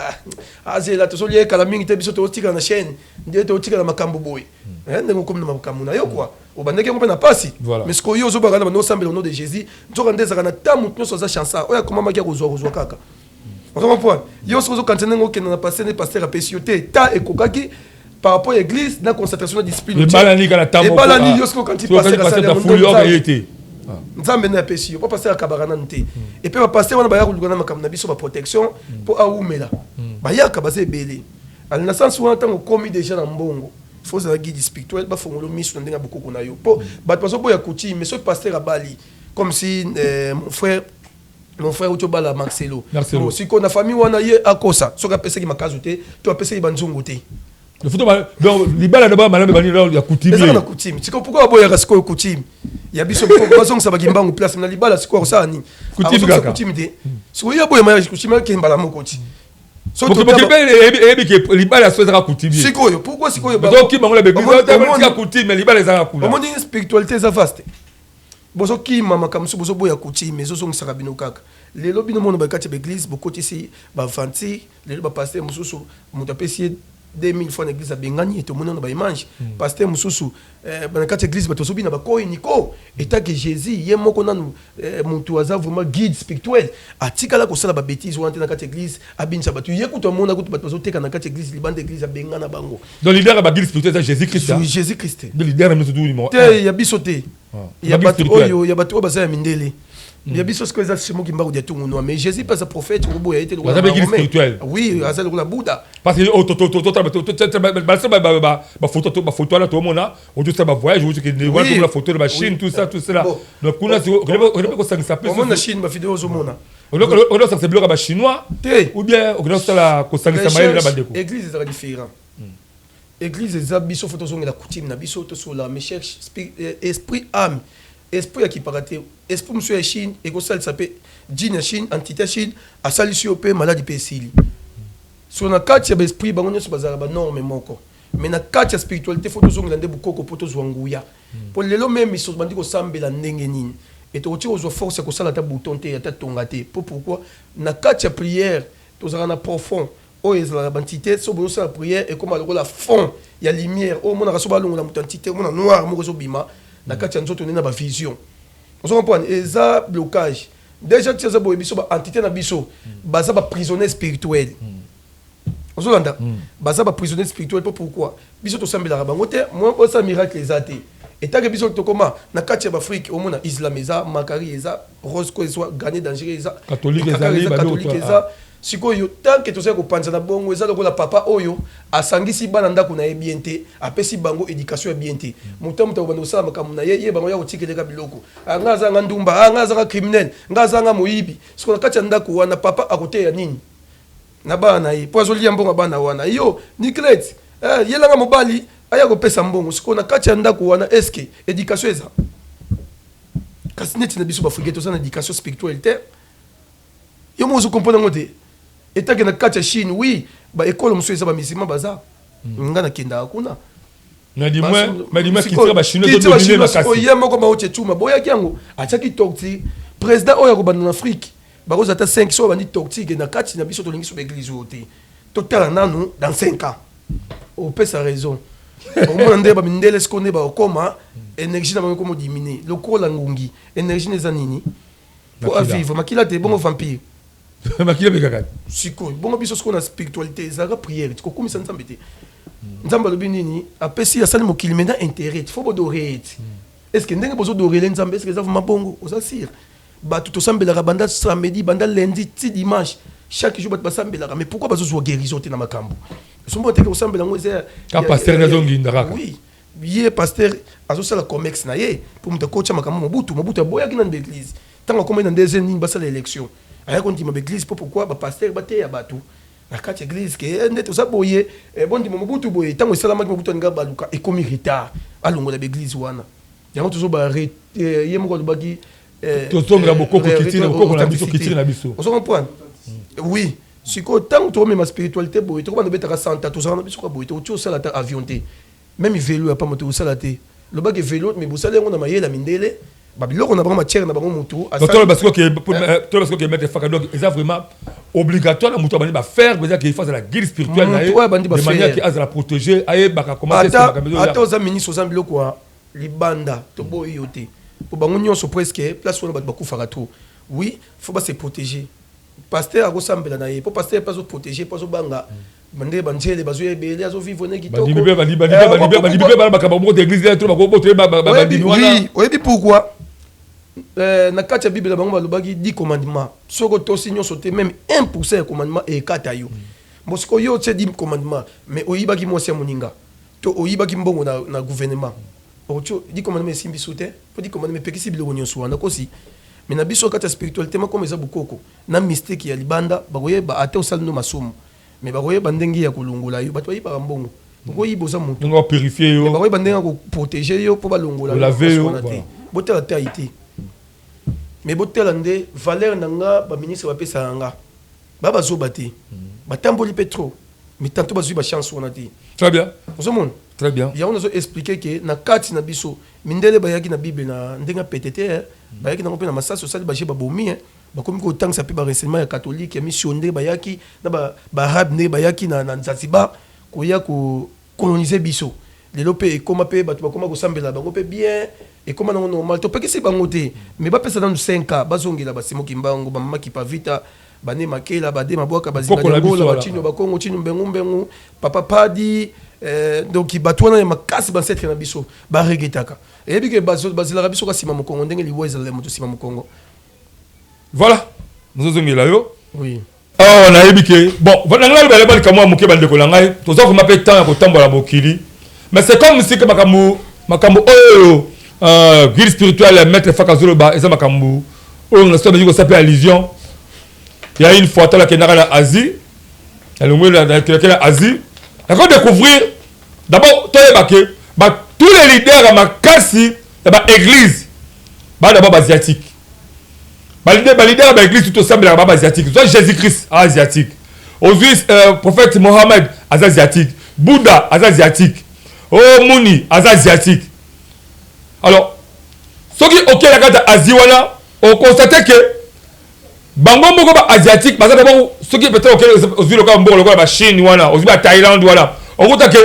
S4: ah, azela tozolia ekala mingi te. Biso tozotikala na chaîne nde tozotikala makambo boye. Eh, ndenge okomi na makambo na yo kua, obandaki yango mpe na pasi. Mais sikoyo yo ozobaka na bando osambela au nom de Jésus, nzoka nde ezalaka na ta motu nyonso aza chansard oyo akomamaki akozwa, kozwa kaka. Ozo comprendre? Yo soki ozokanisa ndenge okende na pasteur, nde pasteur apesi yo te, ta ekokaki par rapport à église na concentration na discipline.
S3: Ebalani kaka ta moko.
S4: Ebalani. Yo soki okanisi pasteur asali yango,
S3: fuli oka ye
S4: Nzambe.
S3: Te.
S4: Nzambe nde apesi yo, mpo pasteur akabaka nanu te. Et puis bapasteur wana baya koluka na makambo na biso, baprotection mpo awumela, bayaka baza ebele. Ali na sens wana, ntango okomi déjà na mbongo, fo ozala guide spirituel, bafongola miso na ndenge ya bokoko na yo, mpo bato bazoboya coutume. Mais soki pasteur abali, comme si mon frère uti obala Marcelo.
S3: Marcelo.
S4: Bon, sikoyo na famille wana ye akosa soki apesaki makazu te to apesaki banzungu te.
S3: Donc libala na ba malamu ebandi ya coutumier.
S4: Ezaka na coutume. Sikoyo pourquoi baboyaka sikoyo coutume ya biso? Bazongisa bakimbangu place na libala. Sikoyo akosala nini?
S3: Coutume
S4: Akozongisa
S3: kaka.
S4: Coutume te. Sikoyo ye aboya mariage coutume, akende mbala moko ti Soki
S3: Mokili mpe eyebi ke libala so ezaka coutumier.
S4: Sikoyo pourquoi sikoyo
S3: Bazokima bango na baeglise coutume, libala ezaka kuna.
S4: Omoni, spiritualité eza vaste. Bozokima makambo mosusu, bozoboya coutume, ezozongisaka bino kaka. Lelo bino mona bakati ya baeglise bokotisi baventure. Lelo bapasteur mosusu, moto apesi ye 2000 fois na église, abengani ye. Tomoni wana baimage. Pasteur mosusu, na kati ya église bato bazobina bakoyi niko etake Jésus ye moko nanu. Moto aza vraiment guide spirituel atikala kosala babêtise wana te na kati ya église, abinisa bato. Ye kutu amona kutu bato bazoteka na kati ya église, libanda église, abengana bango.
S3: Donc leader ya baguide spirituel eza Jésus Christ, hein?
S4: Jésus Christ.
S3: Nde leader na biso tu numéro
S4: te, ya biso te. Ya
S3: Baguide
S4: bato
S3: spirituel.
S4: oyo, ya bato oyo baza ya mindele. Ya biso sikoyo eza Simon Kimbangu dia Tungunwa. Mais Jésus mpe aza prophète, okoboya ye te lokola
S3: Aza mpe guide
S4: Mahomet.
S3: spirituel.
S4: Oui, aza lokola Bouddha.
S3: Parce que oh, bafoto, bafoto wana tomona otosala bavoyage, ozokende wana, tomona photo na bachine, tout ça, tout cela.
S4: Bon.
S3: Donc kuna okende kosangisa mpe.
S4: Omona Chine, bavideo ozomona.
S3: Okende kosangisa biloko ya bachinois
S4: te
S3: ou bien okende kosala kosangisa mayele na bandeko.
S4: Église ezalaka différent. Église eza biso, fo tozongela coutume na biso, tosola. Mais cherche esprit, âme, esprit akipaka te. Esprit mosusu ya Chine ekosalisa mpe djinn ya Chine, entité ya Chine asalisi yo mpe maladi mpe esili. So na kati ya baesprit, bango nyonso bazalaka banorme moko. Mais na kati ya spiritualité, fo tozongela nde bokoko mpo tozwa nguya. Mpo lelo même miso bandi kosambela ndenge nini, e tokoki kozwa force ya kosala ata bouton te, ata tonga te. Mpo pourquoi? Na kati ya prière tozalaka na profond oyo ezalaka baentité. So bozosala prière, ekóma lokola fond ya lumière oyo omonaka. So balongola moto entité, omona noir moko ezobima na kati ya nzoto nde na bavision. Ozo comprendre? Eza blocage déjà. Ti aza boye, biso baentité na biso baza baprisonnier spirituel. Ozolanda? Baza baprisonnier spirituel. Mpo pourquoi? Biso tosambelaka bango te. Mwa osala miracle eza te. Etake biso tokoma na kati ya baafrike, omona islam eza makari, eza rosco, ezwa gagné dangereux, eza
S3: Catholique.
S4: Ekakari.
S3: Ezali
S4: Eza
S3: babiloko
S4: catholique. Eza sikoyo tant que tozali kopanza na bongo, eza lokola papa oyo asangisi bana ndako na ye bien te, apesi bango éducation ya bien te. Moto moto akobanda kosala makambo na ye, ye bango ya kotikeleka biloko. Ah, nga azanga ndumba, ah, nga azanga criminel, nga azanga moyibi. Sikoyo na kati ya ndako wana, papa akoteya nini na bana na ye? Mpo azolia mbongo ya bana wana. Yo Niclet, yelanga mobali aya kopesa mbongo. Sikoyo na kati ya ndako wana, eske éducation eza? Kasi neti na biso baafrikain, toza na éducation spirituelle te. Yo moko ozokomprendre yango te. Etake na kati ya Chine, oui, baekole mosusu eza bamusulman baza. Nga nakendaka kuna.
S3: Mais du moins culture bachinois ezodomine makasi.
S4: Ye moko Mao Tse-tung boyaki yango, atiaki torture. Président oyo akobanda na Afrique, bakozala ata 5. So babandi torture na kati na biso, tolingi so baeglise oyo te. Totala nanu dans 5 ans, opesa raison. Okomona nde bamindele sikoyo nde bakokoma énergie na bango ekoma diminuer lokola ngungi. Énergie na eza nini po
S3: Makila.
S4: avivre? Makila te, bongo vampire.
S3: Makila mpe kaka.
S4: Sikoyo bongo biso sikoyo na spiritualité ezalaka prière, kokumisa Nzambe te. Nzambe alobi nini? Apesi, asali mokili maintenant, intérêt faut boadorer ete. Est ce que ndenge bozodorele Nzambe, est ce que eza vraiment bongo? Oza sire bato tosambelaka banda samedi, banda lundi ti dimanche, chaque jour bato basambelaka, mais pourquoi bazozwa guérison te na makambo sombo teke kosambela yango eza
S3: Ka pasteur nde azonginda kaka.
S4: Oui, ye pasteur azosala comex na ye mpo moto akotya makambo. Mobutu, Mobutu aboyaki nani baeglise. Ntango akomai na ndeze nini, basala élection, ayaki kondima baeglise. Mpo pourquoi bapasteur bateya bato na kati ya église ke nde toza boye, bondima Mobutu boye? Ntango esalamaki, Mobutu alinga baluka, ekomi retard, alongola baeglise wana. Yango tozoba ye moko alobaki.
S3: Tozongela bokoko, culture, bokoko na biso, culture na biso.
S4: Ozo comprendre? Oui. Sikoyo ntango tokomema spiritualité boye, tokobanda obetaka santa, tozala na biso ka boye, tokoki osala ata avion te, même vélo ya pamba tokosala te. Lobaki vélo, mais bosali yango na mayele ya mindele, babiloko na bango, matière na bango, mutu.
S3: Donc toloba sikoyo ke maître Faka, donc eza vraiment obligatoire na moto abandi bafaire eza ke il faut azala guide spirituel na ye,
S4: Moto oyo abandi
S3: de manière
S4: bafaire.
S3: ke azala protégé, ayebaka comment.
S4: Ata ata oza ministre, oza biloko ya libanda, toboyi yo te, po bango nyonso presque place wana bato bakufaka trop. Oui, faut base protéger. Pasteur akosambela na ye po pasteur mpe azoprotéger, mpo azobanga nde banzele bazoya ebele, azovivre ne kitoko.
S3: Bandimi mpe bandimi mpe bana makambo moko te, église to bakobotoye bandimi wana.
S4: Oui, oyebi pourquoi? Na kati ya Bible na bango balobaki 10 commandement, soki otosi nyonso te, même 1 ya commandement ekata yo. Bon, sikoyo yo otie 10 commandement, mais oyibaki mwasi ya moninga to oyibaki mbongo na gouvernement, okotie 10 commandement esimbi so te, mpo 10 commandement epekisi biloko nyonso wana kosi. Mais na biso kati ya spiritualité makoma eza bokoko na mystique ya libanda. Bakoyeba ate osali no masumu, mais bakoyeba ndenge ya kolongola yo. Bato bayibaka mbongo, okoyiba, oza moto.
S3: Ndenge bapurifie yo.
S4: Bakoyeba ndenge ya koprotéger yo mpo balongola yo.
S3: Olaver yo,
S4: wana te.
S3: Voilà.
S4: Botala tai te, mais botala nde valeur na nga. Baministre bapesaka nga, ba bazoba te, batamboli mpe trop, mais tantôt bazwi bachance wana te.
S3: Très bien.
S4: Ozomona?
S3: Très bien.
S4: Yango nazo expliquer ke na kati na biso, mindele bayaki na Bible na ndenge ya pete te, bayaki nango mpe na masasi, osali baje, babomi, bakomi kotangisa mpe barenseignement ya catholique ya mission, ndenge bayaki na baarabe, ndenge bayaki na Zanzibar koya kocoloniser biso. Lelo mpe ekóma mpe bato bakóma kosambela bango mpe bien, ekóma nango normal. Topekisi bango te, mais bapesa nanu 5 ans, bazongela basimoki mbango, bamama Kipavita, bane Makela, bade Mabwaka,
S3: Koko na biso
S4: bazinga,
S3: wana.
S4: Bachino, Bakongo, Chino, Mbengu Mbengu, Papa Padi, donc bato wana ya makasi, bancêtre na biso baregetaka. Eyebi ke bazelaka biso ka nsima mokongo, ndenge liwa ezalala moto nsima mokongo.
S3: Voilà, nazozongela yo.
S4: Oui.
S3: Awa nayebi ke bon, na ngai baleba likambo ya moke. Bandeko na ngai, toza vraiment mpe temps ya kotambola mokili, mais c'est comme si ke makambo oyo guide spirituel ya maître Faka azoloba eza makambo oyo na so bazali kosala mpe allusion ya une fois. Tala, akendaka na Asie, alongwe nakendaki na Asie, nako découvrir d'abord. Toyeba ke ba tous les leaders ya makasi ya baéglise baa d'abord baasiatique. Baleader ya baéglise tout tosambelaka ba baasiatique. Zwa Jésus Christ, asiatique. Ozwi prophète Mohammed, aza asiatique. Bouddha aza asiatique. O muni aza asiatique. Alors soki okei na kati ya Asie wana, oconstater ke bango moko baasiatique baza d'abord. Soki peut-être okei, ozwi lokola mboka lokola bachine wana, ozwi bathaïlande wana, okuta ke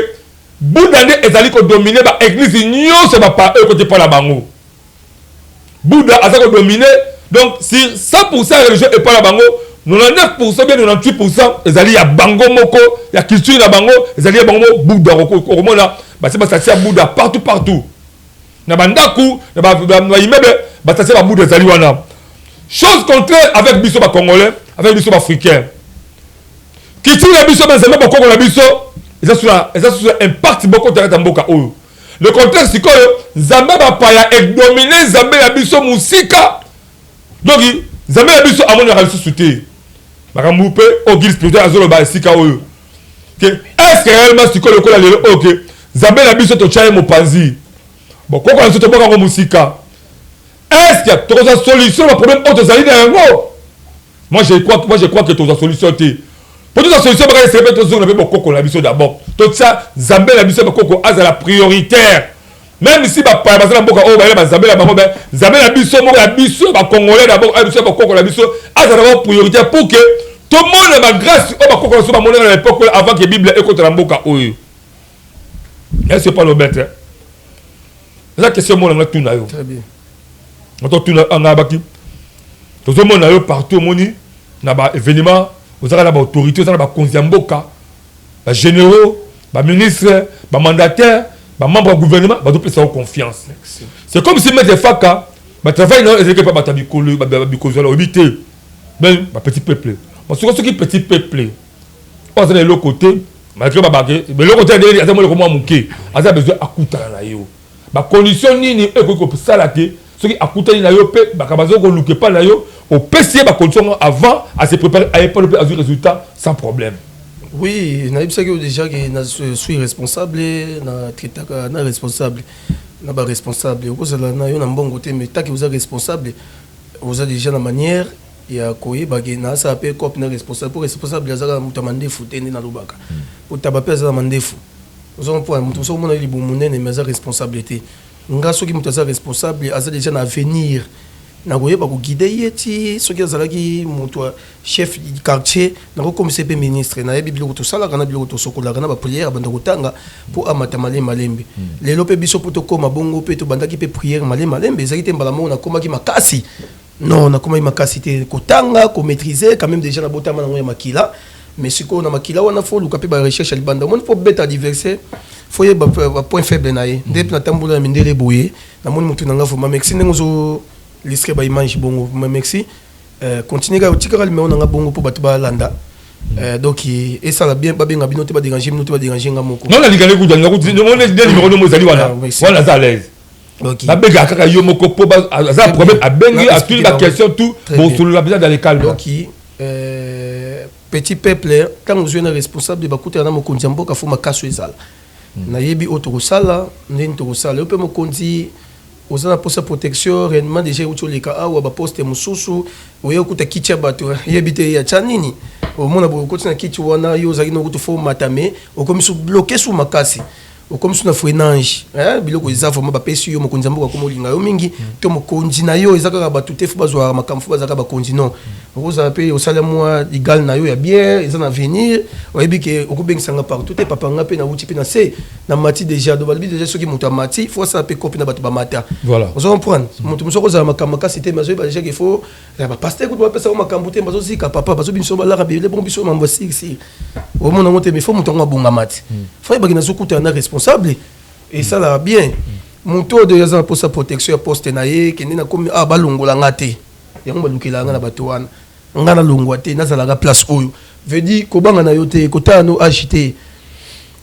S3: Bouddha nde ezali kodominer baéglise nyonso bapa oyo kote epa na bango. Bouddha aza kodominer, donc sur 100 ya religion epa na bango, 99 bien 98 ezali ya bango moko, ya culture na bango, ezali ya bango moko Bouddha. Okomona basi basasi ya Bouddha partout partout, na bandako, na baimmeuble, basasi ya babouddha ezali wana. Chose contraire avec biso bacongolais, avec biso baafricain. Culture na biso, banzambe bokoko na biso eza susu impact moko te na kati ya mboka oyo. Le contraire, sikoyo nzambe bapaya edominer nzambe na biso mosika. Donc nzambe na biso amonaka lisusu te. Makambo mpe oyo guide spirituel azoloba esika oyo ke est ce que réellement sikoyo lokola lelo oyo ke nzambe na biso totya ye mopanzi, bokoko na biso toboka yango mosika, est ce que tokozwa solution na problème oyo tozali na yango? Moi je crois que tozwa solution te. Po tozwa solution, baka eseke mpe tozonga mpe bokoko na biso d'abord, totia nzambe na biso bakoko azala prioritaire. Même si bapaya baza na mboka oyo, bayela banzambe na bango, nzambe na biso moko ya biso bacongolais d'abord, oyo biso ya bakoko na biso, azala d'abord prioritaire pour que tomona bagrâce oyo bakoko na biso bamonaka na époque oyo avant ke Bible ekota na mboka oyo. Est-ce pas lobete? Eza question mona nga tuna yo.
S4: Très bien.
S3: Nga tuna anga baki. Tozomona yo partout, omoni na ba événement, ozalaka na ba autorité, oza na bakonzi ya mboka, ba généraux, ba ministre, ba mandataire, ba membre ya gouvernement, bazopesa yo confiance. C'est comme si Maître Faka batravail na yo ezalaki mpa bato ya bikolo, bikozala oyebi te, même ba petit peuple. Soki soki petit peuple oyo aza na eloko te, malgré babake eloko te, aza moleko mwa moke, aza besoin akutana na yo, bacondition nini oyo ekoki kosala te soki akutani na yo mpe makambo aza koluka epai na yo, opesi ye bacondition yango avant ase préparer, aye pano mpe azwi résultat sans problème?
S4: Oui, nayebisaki yo déjà ke na suis responsable, na traitaka na responsable, na baresponsable. Okozala na yo na mbongo te, mais taki oza responsable, oza déjà na manière ya koyeba ke nasala mpe cope na responsable, po responsable azaka moto ya mandefu te. Nde nalobaka, po taba mpe aza na mandefu. Oza mpo moto mosusu omona ye libumu monene, mais aza responsable te. Nga soki moto aza responsable, aza déjà na avenir, nakoyeba koguider ye ti soki azalaki moto ya chef du quartier, nakokomisa mpe ministre. Nayebi biloko tosalaka na biloko tosokolaka na baprière, abanda kotanga mpo amata malembe malembe. Lelo mpe biso mpo tokóma bongo mpe tobandaki mpe prière malembe malembe. Ezalaki te mbala moko nakomaki makasi, non, nakomaki makasi te. Kotanga, komaîtriser quand même, déjà nabotama nango ya makila. Mais sikoyo na makila wana, fo oluka mpe barecherche ya libanda. Omoni, mpo beta adversaire, fo yeba bapoint faible na ye. Nde mpe natambola na mindele boye, namoni motu na nga. Vraiment merci ndenge ozo listre baimage bongo. Vraiment merci. Continue kaka, otikaka numéro na nga bongo mpo bato balanda. Donc esala bien, babenga bino te, badérange bino te, badérange nga moko.
S3: Non, nalinga kuta nde numéro nomo ezali wana.
S4: Ah, merci.
S3: Wana aza à l'aise. Babengaka kaka yo moko mpo aza problème, abengi, atuni baquestion tout, bosolola mpenza dans le calme.
S4: Donc petit peuple, ntango ozwi na responsable, bakutana na mokonzi ya mboka, fo makaso ezala. Nayebi oyo tokosala, ndeni tokosala yo mpe mokonzi oza na posa protection réellement. Déjà euti oleka awa, baposte mosusu oye okuta kiti ya bato, yebi te ya tya nini. Omona boye, okoti na kiti wana, yo ozalaki na okutu fo matame, okomi su bloqué, su makasi, okomi su na freinage. Biloko eza vraiment bapesi yo, mokonzi ya mboka akoma olinga yo mingi. To mokonzi na yo eza kaka bato te, fo bazwaka makambo, fo bazalaka bakonzi. Non, okozala mpe osala mwa ligal na yo ya bien, eza na avenir. Oyebi ke okobengisanga partout te. Papa, nga mpe nauti mpe na se, na mati déjà. Do balobi déjà, soki moto amati, fo asala mpe kopi na bato bamata. Ozo comprendre, moto mosusu akozala makambo makasi te, mais azoyeba déjà ke fo bapaster kutu bapesaka makambo te, bazozika papa, bazobimisa balaka bele bongo, biso mambo ya siri omona yango te. Mais fo moto yango abongama te, fo ayebaki nazokutana na responsable, esalaka bien. Moto oyo aza na posa protection ya poste na ye, kende na komi, ah, balongola nga te. Yango balukelaka nga na bato wana, nga nalongwa te, nazalaka place oyo. Veut dire kobanga na yo te, kotala no age te,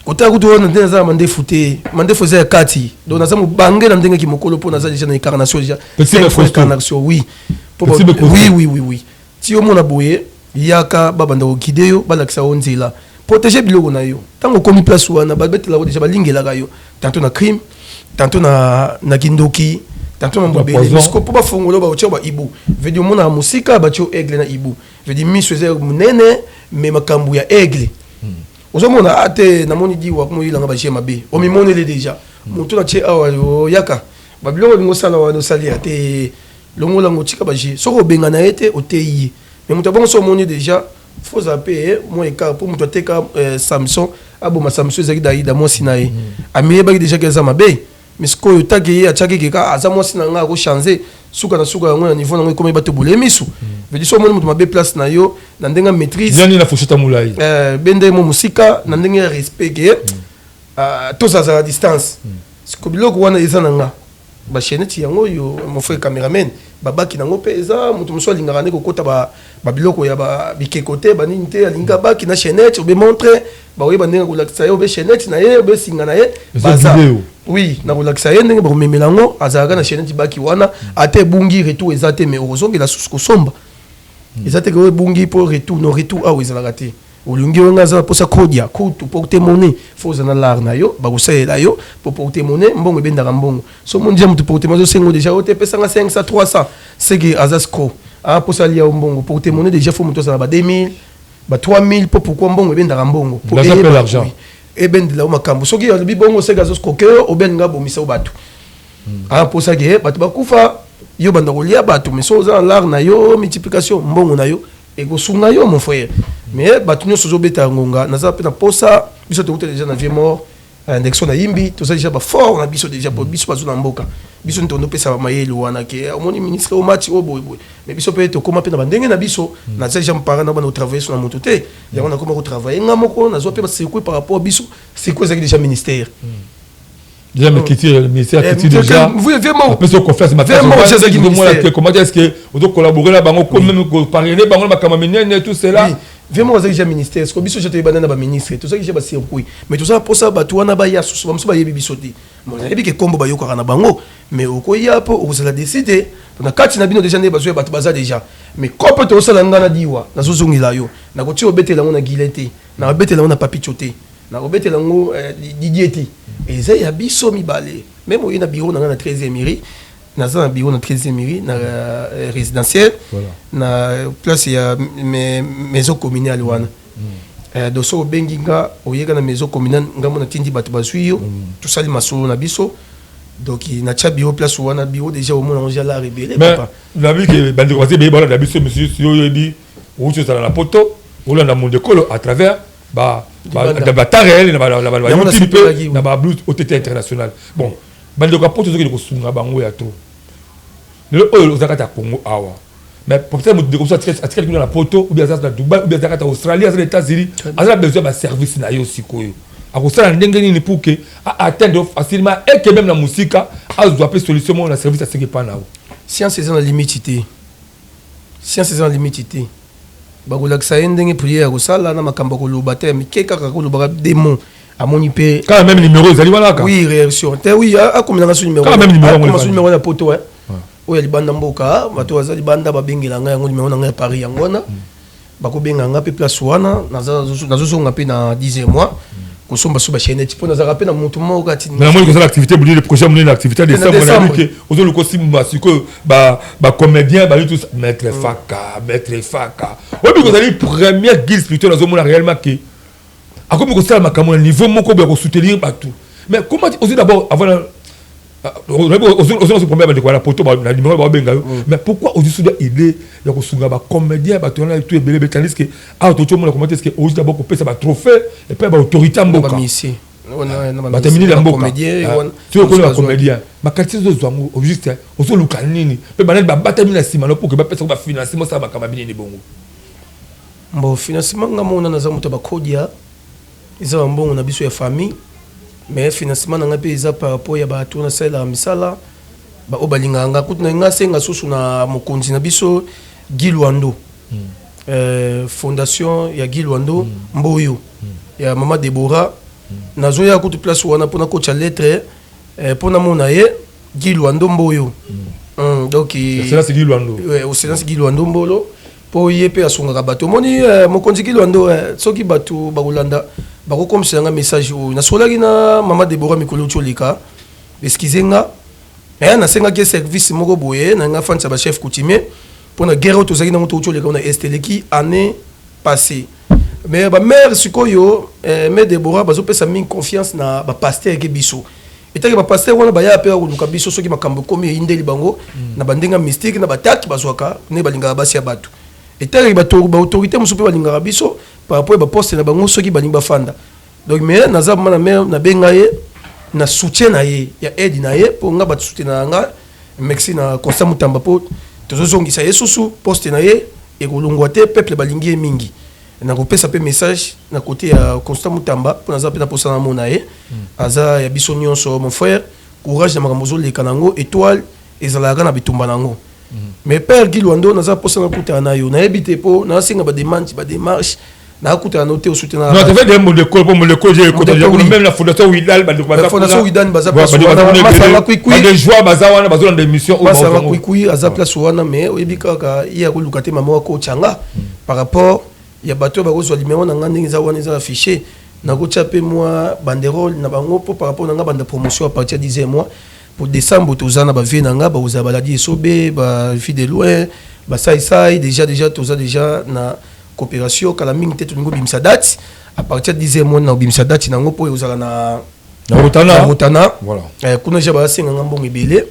S4: kotala kutu wana nde naza na mandefu te. Mandefu eza ya kati, donc naza mobange na ndenge kimokolo, mpo naza déjà na incarnation déjà.
S3: Petit
S4: Cinq
S3: mais
S4: fois
S3: costaud.
S4: Incarnation, oui. Po
S3: Petit mais costaud.
S4: Oui, ti omona boye, yaka babanda koguider yo, balakisa yo nzela, protéger biloko na yo. Ntango okomi place wana, babetelaka yo déjà, balingelaka yo tantôt na crime, tantôt na kindoki, tantôt na mbobele.
S3: Poison.
S4: Mais sikoyo mpo bafongola, baotia ba ibu, veut dire omonaka mosika, batie yo aigle na ibu, veut dire miso eza monene, mais makambo ya aigle ozomona a te. Namoni diwa komoyelanga baje mabe, omimoneli déjà motu na tie awa, oyaka babiloko olingi osala wana, osali ya te, longolango, otika baje. Soki obenga na ye te, oteyi ye. Mais moto abongo, so omoni déjà, fo ozala mpe mwa écart, mpo moto ateka Samson, aboma Samson, ezalaki Daida, mwasi na ye. Amiyebaki déjà ke aza mabe, mais sikoyo take ye atiaki keka aza mwasi na ngai, akochange. Suka na suka yango na niveau nango ekomi bato bolee misu. Veut dire so omoni moto mabe place na yo, na ndenge ya maîtrise,
S3: Yani na fourchette ya molai.
S4: Bende mo mosika na ndenge ya respect ke tozazala distance. Siko biloko wana eza na nga, bachaînette yango oyo, mon frère caméraman, babaki nango mpe eza. Moto mosusu alingaka nde kokota babiloko ya bikeko te, banini te, alinga baki na chaînette obe montre, bakoyeba ndenge kolakisa ye, obe chaînette na ye, obe singa na ye.
S3: Eza
S4: baza
S3: vidéo.
S4: Oui, nakolakisa ye ndenge bakomemela yango. Azalaka na chaînette, baki wana, ata ebungi, retour eza te, mais okozongela susu kosomba. Eza te ke oyo ebungi mpo retour, no retour awa ezalaka te. Olingi oyo nga aza na mposa kodia kutu porte monnaie, fo oza na lar na yo, bakosalela yo po porte monnaie. Mbongo ebendaka mbongo. So omoni deja moto porte monnaie azosengo deja oyo te, epesanga 500, 300, seke aza escroc, aa mposa alia yo mbongo. Porte monnaie déjà fo moto azala ba 2000, ba 3000. Mpo pourquoi? Mbongo ebendaka mbongo. Po
S3: L'argent
S4: eyeba-
S3: paie l'argent.
S4: Oui. Ebendela yo makambo. Soki alobi bongo, seke azoskoke yo, obelinga abomisa yo bato, aa mposa ke bato bakufa, yo banda kolia bato. Mais so oza na lar na yo, multiplication mbongo na yo ekosunga yo, mon frère. Mais bato nyonso ozobeta ngonga, naza mpe na posa. Biso tokuta déjà na vie mort. Indexo na yimbi, toza déjà bafort na biso déjà, po biso bazo na mboka biso nde tondopesa bamayele wana ke omoni ministre o match oyo boye boye. Mais biso mpe tokóma mpe na bandenge na biso. Naza déjà parent na bana, kotravaille so na moto te. Yango nakóma kotravaille nga moko, nazwa mpe bacircuit par rapport biso. Circuit ezalaki déjà ministère.
S3: Déjà, mais culture, le ministère culture déjà.
S4: Vraiment.
S3: Apesi confiance.
S4: Vraiment, ezalaki ministère.
S3: Comment est-ce que ozo collaborer na bango, ko même ko parrainer bango makambo minene, tout cela?
S4: Oui. Vraiment, ozalaki déjà ministère. Parce que biso déjà toyebana na baministre, tozalaki déjà bacircuit, mais tozala mposa bato wana baya susu. Bamosusu bayebi biso te. Bon, nayebi ke kombo bayokaka na bango, mais okoya mpo okozala décide na kati na bino déjà nde bazoya. Bato baza déjà, mais kope tozosala nga na diwa, nazozongela yo, nakotia obetela yango na gile te, nakobetela yango na papicho te, nakobetela yango Didier te. Eza ya biso mibale. Même oye na bureau na nga na 13e mairie, naza na bureau na 13e mairie na résidentielle. Na place ya maison communale wana. Donc soki obengi nga, oyeka na maison communale, nga mo natindi bato bazwi yo, tosali masolo na biso. Donc natia bureau place wana, bureau déjà omona yango déjà rebele.
S3: Mais
S4: papa
S3: nabi ke bandeko baza ebele balanda biso. Misusu oyo oyebi outi ozala na poto, olanda mondekolo à travers
S4: Libanda.
S3: Batemps réel na
S4: Yango
S3: bayoutube mpe
S4: nasepelaki, oui.
S3: na bablut OTT international. Bon, bandeko ya poto ozokende kosunga bango ya to lelo oyo oza kati ya Congo awa, mais peut-être moto ndeko mosusu atikali kuna na poto, ou bien aza na Dubai, ou bien aza kati ya Australie, aza na États-Unis, aza na besoin ya baservice na yo. Sikoyo akosala ndenge nini pour que aatteindre facilement eke même na mosika, azwa mpe solution moko na service asenge epa na yo?
S4: Science eza na limite te, science eza na limite te. Bakolakisa ye ndenge prière ya kosala na makambo ya koloba te, ya mike kaka kolobaka demo amoni mpe.
S3: Kaka même numéro ezali wana kaka?
S4: Oui, réaction te, oui, akomelanga so numéro.
S3: Kaka même numéro yango.
S4: Akoma so
S3: elefandi.
S4: Numéro ya poto oyo ya libanda mboka, bato baza libanda babengela ngai yango. Numéro na ngai ya Paris yango wana, bakobenga nga mpe place wana. Nazozonga mpe na 10 mois kosomba so bachaînette, mpo nazalaka mpe na motu moko kati.
S3: Mais namoni kozala activité monene, projet monene, activité ya
S4: Na
S3: décembre.
S4: décembre.
S3: Nayebi ke ozoluka osimba sikoyo bacomédien bali tous. Maître Faka, maître Faka, oyebi kozali première guide spirituelle. Nazomona réellement ke akomi kosala makambo na niveau moko boya kosoutenir bato. Mais comment ozwi d'abord avant ozonga problème, bandeko na poto na numéro baobenga yo, mais pourquoi ozwi suda idée ya kosunga bacomédien, bato wana tout ebele ebele, tandis que awa toti omona comment est ce que ozwi d'abord kopesa batrophée epai baautorité ya mboka, bato ya minene ya mboka? Soki okoni bacomédien, baquartier ozozwa yango juste, ozoluka nini mpe banani babatami na nsima no pour ke bapesako bafinancement, osala makambo ya minene bongo?
S4: Bon, financement, nga mona naza moto ya bakodia, eza bambongo na biso ya famille. Mais financement na nga mpe eza par rapport ya bato nasalelaka misala, baoyo balingaka nga. Kutu na nga asenga susu na mokonzi na biso Guy Lwando, fondation ya Guy Lwando Mboyo ya mama Debora. Nazoya kutu place wana mpona kotya lettre, mpo namona ye Guy Lwando Mboyo. Donc
S3: Excellence Guy Lwando.
S4: Ouais, excellence Guy Lwando Mbolo, mpo ye mpe asungaka bato. Omoni mokonzi Guy Lwando, soki bato bakolanda, bakokomisela nga message oyo nasolaki na mama Debora mikolo oti oleka. Excuse nga, nasengaki ye service moko boye na nga afandisa bachef coutumier mpo na guerre oyo tozalaki nango touti oleka na est, eleki année passée. Mais bamare sikoyo, mare Debora bazopesa mingi confiance na bapasteur ke biso etaki. Bapasteur wana baya mpe koluka biso soki makambo ekomi eyindeli bango na bandenge ya mystique na batake bazwaka nde balingaka basi ya bato. Etaki baautorité mosusu mpe balingaka biso par rapport ya baposte na bango, soki balingi bafanda. Donc mais naza mama na mare, nabenga ye na soutien na ye ya aide na ye, mpo nga bato soutien na nga. Merci na Constant Mutamba, mpo tozozongisa ye susu poste na ye, ekolongwa te. Peuple balingi ye mingi. Nakopesa mpe message na côté ya Constant Mutamba, mpo naza mpe na posa na mona ye. Aza ya biso nyonso, mon frère, courage na makambo ozoleka nango. Étoile ezalaka na bitumba nango. Mais père Guy Lwando, naza mposa nakutana na yo, nayebi te mpo nasenga bademande, badémarche, nakutana no te osoutenir.
S3: Non, tu fais des molekole pour molekole, j'ai écouté même la fondation Widal, bandeko baza.
S4: Fondation Widal baza place wana, Masanga Kwikwi.
S3: Des joie baza wana, bazo na émission.
S4: Masanga Kwikwi aza place wana, mais oyebi kaka ye akoluka te mama wakotyanga par rapport ya bato oyo bakozwa numéro na nga ndenge eza wana, eza affiché. Nakotia mpe mwa banderole na bango mpo par rapport na nga banda promotion à partir ya 10 mois pour décembre. Toza na bavie na nga, bakozala baladi esobe, bavie de loin, basaisai. Déjà toza déjà na coopération kala mingi te. Tolingi obimisa date à partir ya 10 mois, na obimisa date nango mpo ozala na
S3: na Rotana.
S4: Rotana.
S3: Voilà.
S4: Kuna déjà basenganga mbongo ebele.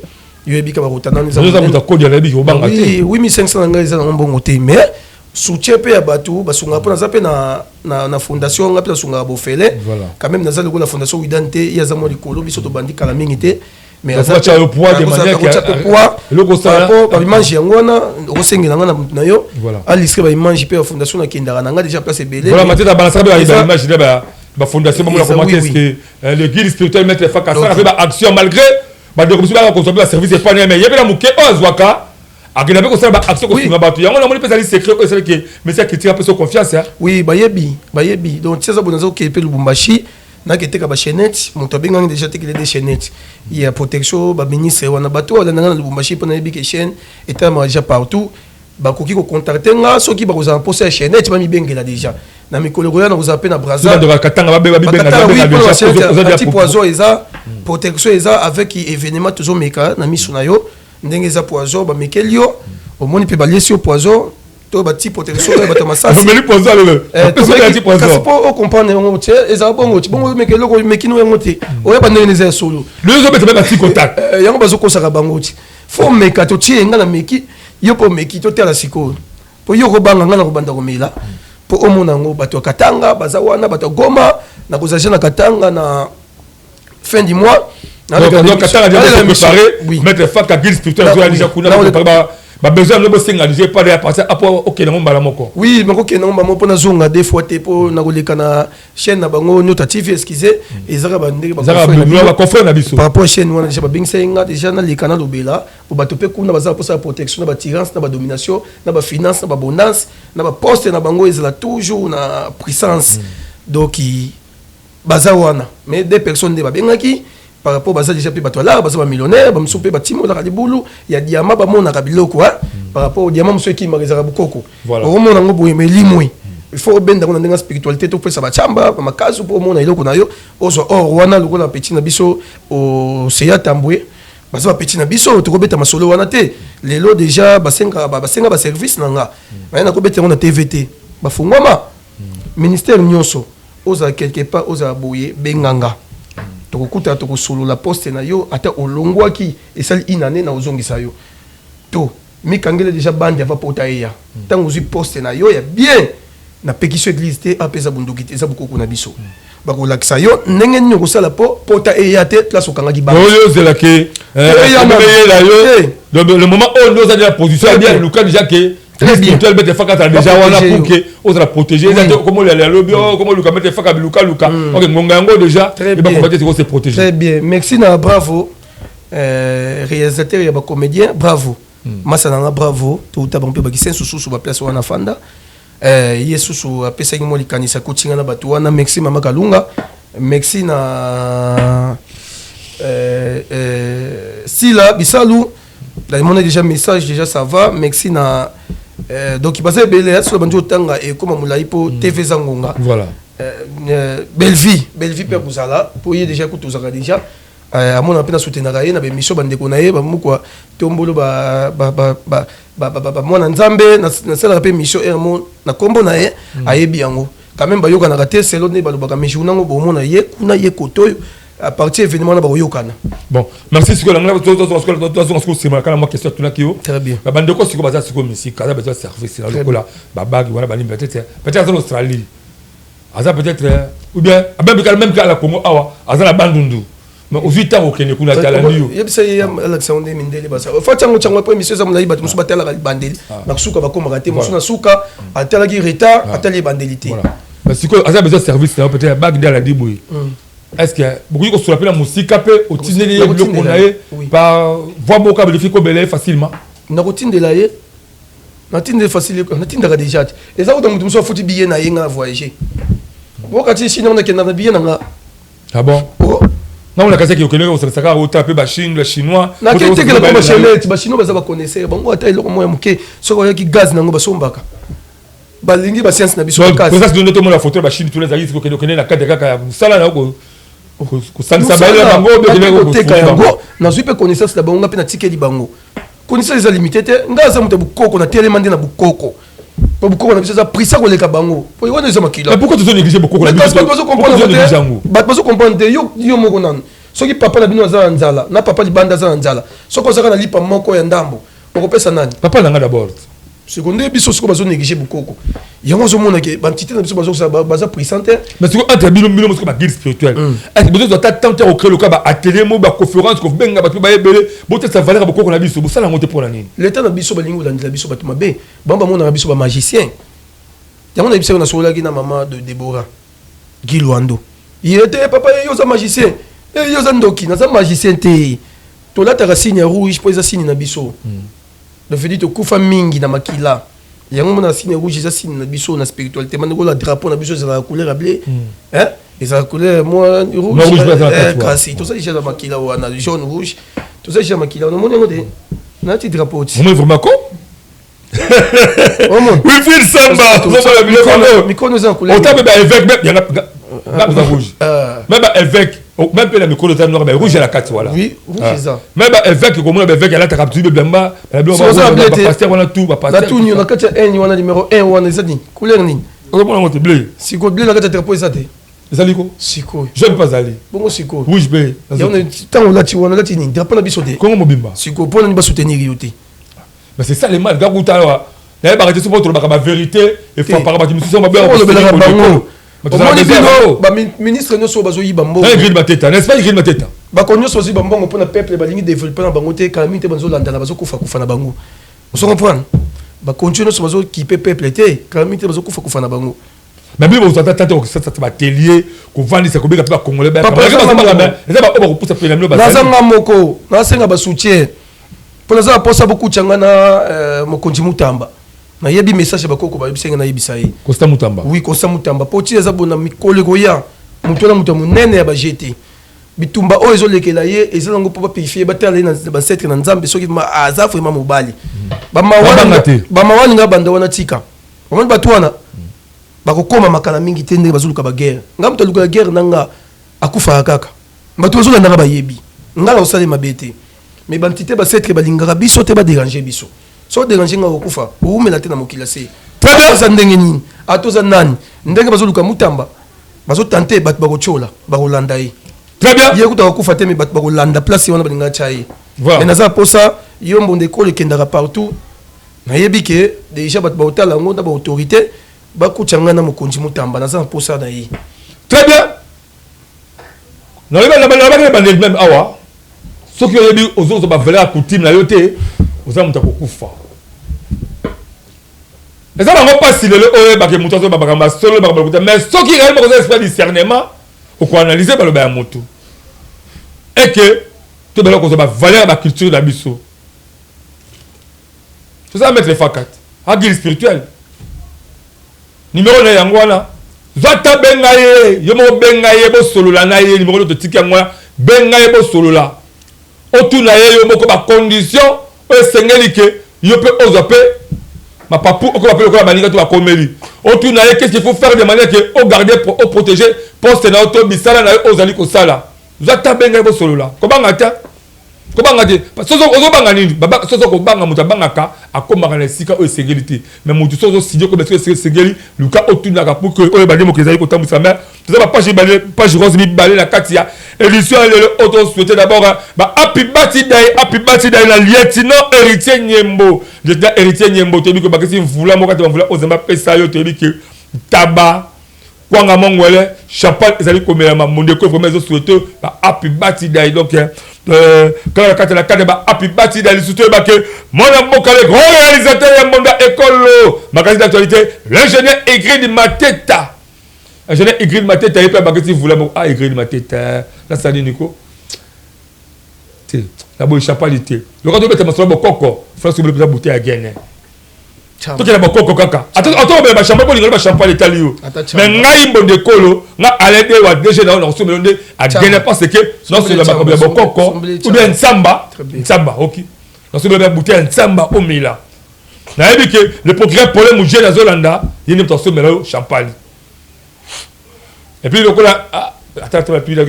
S4: Yo yebika barotana.
S3: Eza moto akodi, nayebi kobanga te.
S4: 8500 na ngai eza nango mbongo te, mais Soutien mpe ya bato basungaka, mpo naza mpe na fondation nga mpe nasungaka bofele. Quand même naza lokola fondation Widan te, ye aza mwa likolo, biso tobandi kala mingi te. Mais
S3: aza yo poids de manière
S4: que poids par rapport baimage yango wana okosengela nga na yo aliske baimage mpe ya fondation nakendaka na nga déjà place ebele.
S3: Voilà, mateta balasaka mpe baimage nde bafondation bamona comment est-ce que le guide spirituel maître Faka asala mpe baaction malgré bandeko mosusu baka kozwa mpe baservice epani, mais ye mpe na moke oyo azwaka akenda mpe kosala baaction kosunga bato. Yango namoni mpe ezali secret oyo esalaki monsieur akritika mpe confiance.
S4: Oui, bayebi, bayebi. Donc ti aza boye, naza kokende mpe Lubumbashi, naketeka bachaînette. Moto abengaki déjà, tekele de chaînette ya protection baministre wana. Bato oyo alandanga na Lubumbashi, mpo nayebi ke chaîne etalamaka déjà partout, bakoki kocontacte nga soki bakozala mposa ya chaînette, bamibengela déjà. Na mikolo koya nakozala mpe na Braza poison. Eza protection, eza avec événement tozomeka na miso na yo ndenge eza poison bamekeli yo, omoni mpe baliesi yo poison to bati protection oyo bato masasi. Kasi mpo ocomprendre yango te, ezala bongo ti bongo omeka eloko, omekini yango te, oyeba ndenge eza ya solo. Yango bazokosaka bango ti fo omeka. Totie nga na meki, yo mpo omeki, totala sikoyo mpo yo kobanga nga na kobanda komela mpo omona yango. Bato ya Katanga baza wana, bato ya Goma. Nakozala na Katanga na fin du mois.
S3: Donc Katanga déjà préparé, maître Faka guide spirituel déjà kuna babesoin yango bosenga déjà epai ya partir apo okende yango mbala moko.
S4: Oui, nakokende yango mbala moko mpo nazonga deux fois te, mpo nakoleka na chaîne na bango Nyota TV. Excuse, ezaka bandenge
S3: baconfrère na biso.
S4: Par rapport à chaîne wana déjà babengisa ye nga déjà, naleka nalobela po bato mpe kuna baza mposa ya protection na batirance, na badomination, na bafinance, na baabondance, na baposte na bango ezala toujours na puissance. Donc baza wana, mais deux personnes nde babengaki par rapport baza déjà mpe bato alaka, baza bamillionnaire, bamosusu mpe batimolaka libulu ya diama, bamonaka biloko par rapport diama mosusu ekimaka, ezalaka bokoko. Okomona yango boye, ma elimwe, il faut obenda yango na ndenge ya spiritualité, topesa bacamba bamakasu mpo omona eloko na yo, ozwa or wana lokola petit na biso Oseya Tambwe. Baza bapeti na biso, tokobeta masolo wana te lelo. Déjà basenga basenga baservice na nga, baye nakobeta yango na TV te. Bafungwama ministère nyonso, ozala quelque part, ozala boye, benganga, tokokutana, tokosolola. Poste na yo, ata olongwaki esali une année, na ozongisa yo to mikangele déjà bandi ava pota eya. Ntango ozwi poste na yo ya bien, napekisi yo église te, ape eza bondoki te, eza bokoko na biso. Bakolakisa yo ndenge nini okosala mpo pota eya te place okangaki bandi.
S3: Oyo ozelaki eyela yo, donc le moment oyo nde oza na position ya bien, luka déjà ke spirituel maître Faka azala déjà wana pour que ozala protégé. Eza te komo olela lobi komo luka maître Faka, biluka luka. Ok, ngonga yango déjà ebakomba te se protéger.
S4: Très bien, merci na bravo réalisateur ya bacomédien, bravo masa nanga, bravo. Touta bango mpe bakise sususu baplace wana fanda ye susu apesaki mwa likanisi, akotinga na bato wana. Merci mama Kalunga, merci na Sila Bisalu, namoni déjà message, déjà ça va. Merci na donc baza ebele soki bandi otanga ekóma molai mpo TV eza ngonga.
S3: Voilà.
S4: Bellevie, Bellevie mpe kozala mpo ye déjà kutu ozalaka déjà amona mpe nasoutenaka ye na bémission. Bandeko na ye bamokwa tombolo, bamwana Nzambe, nasalaka mpe mission ermo na nkombo na ye, ayebi yango quand même. Bayokanaka te selo nde balobaka, mais jour nango bomona ye kuna, ye kote oyo, à partir événement wana bakoyokana.
S3: Bon, merci. Sikoyo nanga tozonga sikoyo nsima kala mwa question atunaki yo.
S4: Très bien.
S3: Bandeko sikoyo baza sikoyo misika, aza besoin service na lokola babagi wana balimbi, peut-être aza na Australie, aza peut-être ou bien même même kala Congo awa, aza na Bandundu, mais ozwi ntango okende kuna, talandi yo.
S4: Yebisa ye alakisa ngo nde mindele basa fa tiango tiango po émission eza molai. Bato mosusu batalaka libandeli, na suka bakomaka te. Mosusu na suka atalaki retard, atali ebandeli te.
S3: Sikoyo aza besoin service na yo, peut-être bagi nde alandi boye. Est ce que bokoki kosola mpe na mosika mpe otindeli ye biloko na ye par voie moko abelifi kobela ye facilement?
S4: Nakotindela ye, natindeli facile, natindaka déjà te. Eza kuta moto mosusu afuti billet na ye, nga na voyage okati Chine, ngo nakenda na billet na nga.
S3: Ah bon? Nga kasi okende kosalisa kaka ota mpe bachine, bachinois.
S4: Naketekela mpo bachenete, bachinois baza baconnaisseur bango. Ata eloko moko ya moke, soki oyaki gaz nango basombaka, balingi bascience na biso.
S3: Makasi nde tomona photo ya bachine tuna ezalaki okende okende na kati kaka ya mosala na yo kosangisa bayele bango.
S4: Koteka yango, nazwi mpe connaissance na bango, nga mpe natikeli bango connaissance. Eza limité te. Nga aza moto ya bokoko, natelema nde na bokoko, po bokoko na biso eza prisa koleka bango, po wana eza makila.
S3: Pourquoi tozo néglige bokoko na biso?
S4: Bato bazocomprendre te. Yo moko nanu, soki papa na bino aza na nzala, na papa libanda aza na nzala, soki ozaka na lipa moko ya ndambo, okopesa nani?
S3: Papa na nga d'abord.
S4: Siko nde biso siko bazo négliger bokoko. Yango ozomona ke ba entité na biso bazo baza puissant te.
S3: Mais siko entre bino bino mosiko ba guide spirituel. Est-ce que bozo ata temps ya ko créer loka ba atelier mo ba conférence ko benga bato ba ebele botesa valeur ya bokoko na biso bosala yango te pona nini?
S4: L'État na biso balingi kolandela biso bato mabe. Bango bamonaka biso ba magicien. Yango na yebisaki nasololaki na mama de Deborah Guy Luando. Ye te papa ye yo oza magicien. Eh yo oza ndoki, naza magicien te. Tolataka signe ya rouge po eza signe na biso. Donc veut dire tokufa mingi na makila. Yango mona signe rouge eza signe na biso na spiritualité. Mande kola drapeau na biso ezalaka couleur ya bleu. Hein? Ezalaka couleur moi rouge.
S3: Moi, rouge, ezalaka
S4: Eh,
S3: kati wana.
S4: kasi toza déjà na makila wana jaune rouge. Toza déjà na makila wana. Omoni yango te? Nati drapeau ti.
S3: Omoni vraiment ko?
S4: Omoni.
S3: Wilfried Samba, ozomona biloko yango.
S4: Mikono eza na couleur.
S3: Ota mpe ba évêque même yanga nga eza rouge.
S4: Ah.
S3: Même ba évêque, même mpe na mikolo eza noir mais rouge ya na kati voilà.
S4: Oui, rouge
S3: Ah.
S4: eza.
S3: Même ba évêque komona ba évêque alataka bitu bilamba, ba biloko
S4: Soki oza na bleu
S3: ba
S4: te.
S3: pasteur wana tout ba pasteur.
S4: Natuni yo na kati ya 1 wana numéro 1 wana eza nini? Couleur nini?
S3: Ozomona yango te bleu.
S4: Sikoyo bleu na kati ya drapeau eza te.
S3: Ezali ko?
S4: Sikoyo.
S3: Jaune mpe azali.
S4: Bongo sikoyo.
S3: Rouge mpe.
S4: Yango ntango olati wana olati nini? Drapeau na biso te.
S3: Kongo mobimba.
S4: Sikoyo mpo nani basoutenir yo te?
S3: Mais c'est ça le mal. Gakuta awa. Nayebaka te soki tolobaka ba vérité efrapaka bato misusu yango
S4: Soki olobelaka bango. Omoni bino
S3: babengaka
S4: ba ministre nyonso oyo bazoyiba mbongo.
S3: Ingrid Mateta, n'est-ce pas Ingrid Mateta?
S4: Bako nyonso bazoyiba mbongo mpona peuple balingi développer na bango te kala mingi te bazolandana bazokufa kufa na bango. Ozo comprendre? Bakonti nyonso bazokipe peuple te kala mingi te bazokufa kufa na bango.
S3: Mais bino bozwa ata te kokisasa batelier kovandisa kobenga mpe bacongolais
S4: Papa, naza nga moko.
S3: eza baoyo bakopusa pene na bino
S4: Naza
S3: bazali
S4: nga moko nasenga basoutien mpo naza na mposa bokutya nga na mokonzi Mutamba. Nayebi message ya bakoko bayebisa nga nayebisa ye.
S3: Constant Mutamba.
S4: Oui, Constant Mutamba. Po ti eza bona mikolo ekoya moto wana moto ya monene ya ba GT. Bitumba oyo ezolekela ye eza nango mpo bapurifie batala ye na basetre na Nzambe soki aza vraiment mobali.
S3: Babanga te.
S4: Bamawani nga banda wana tika. Omoni bato wana bakokoma makala mingi te ndenge bazoluka ba guerre. Nga moto alukaka guerre na nga akufaka kaka. Bato bazolandaka bayebi. Nga na kosala mabe te. Mais ba entité basetre balingaka biso te ba déranger biso. So déranger nga okokufa, oumela te na mokili ya se.
S3: Très bien.
S4: Ata oza ndenge nini, ata oza nani, ndenge bazoluka Mutamba, bazotante bato bakotiola, bakolanda ye.
S3: Très bien.
S4: Ye kuta kokufa te mais bato bakolanda place wana balinga tya ye.
S3: Voilà.
S4: Mais naza posa yo mbonda ekolo ekendaka partout. Nayebi ke déjà bato baotala yango na ba autorité bakutya nga na mokonzi Mutamba, naza na posa na ye.
S3: Très bien. Nalobaki na ebandeli meme awa soki oyebi ozozwa bavaleur ya coutume na yo te oza moto ya kokufa. Eza bango mpasi lelo oyo oyebake moto azoyeba makambo ya solo makambo ya lokuta mais soki réellement oza esprit ya discernement okoanalyse baloba ya moto eke tobela kozwa bavaleur ya baculture na biso. Toza maître fakat agile spirituel numéro na ye yango wana zwa ata benga ye yo moko benga ye bosolola na ye numéro oyo totiki yango wana benga ye bosolola otuna ye yo moko bacondition oyo esengeli ke yo mpe ozwa mpe mapapu okoma mpe lokola baninga to bakomeli otuna ye qu'est-ce qu'il faut faire de manière ke ogarde oprotéger poste na yo to misala na yo oyo ozali kosala zwa ata benga ye bosolola kobanga te kobanga te soki ozobanga nini soki okobanga moto abangaka akomaka na esika oyo esengeli te mais moto soki ozosigne okoma esika esengeli luka otunaka pour que oyo ebandi mokili ezali kotambwisa mais toza ba page mibale page rose mibale na kati ya édition ya lelo oyo tosouhaite d'abord ba happy birthday happy birthday na lieutenant Héritier Nyembo. Lieutenant Héritier Nyembo toyebi ke bakisi mvula moko kati ya bamvula oyo Nzambe apesa yo toyebi ke ntaba kwanga mongwele champagne ezali komelama mondeko vraiment ezo souhaite ba happy birthday donc kaka na kati na kati ba happy birthday lisusu toyeba ke mwana mboka le grand réalisateur ya mbonda ekolo magazine d'actualité l'ingénieur Ingrid Mateta. Ingénieur Ingrid Mateta ye mpe abakisi mvula moko ah Ingrid Mateta nasali niko te naboyi champagne te loka tobeta masolo bokoko France obele mpenza bouteille ya gene tokenda bokoko kaka ata obele bachampagne bolinga bachampagne etali yo mais ngai mbonde ekolo nga Alain de wa DG na yo nakosomela nde agene parce que nasola makambo ya bokoko ou bien nsamba nsamba ok nasomela bouteille ya nsamba omela nayebi ke le procureur Paulin Mujeli azolanda ye nde moto asomela yo champagne et puis lokola ata ata bapila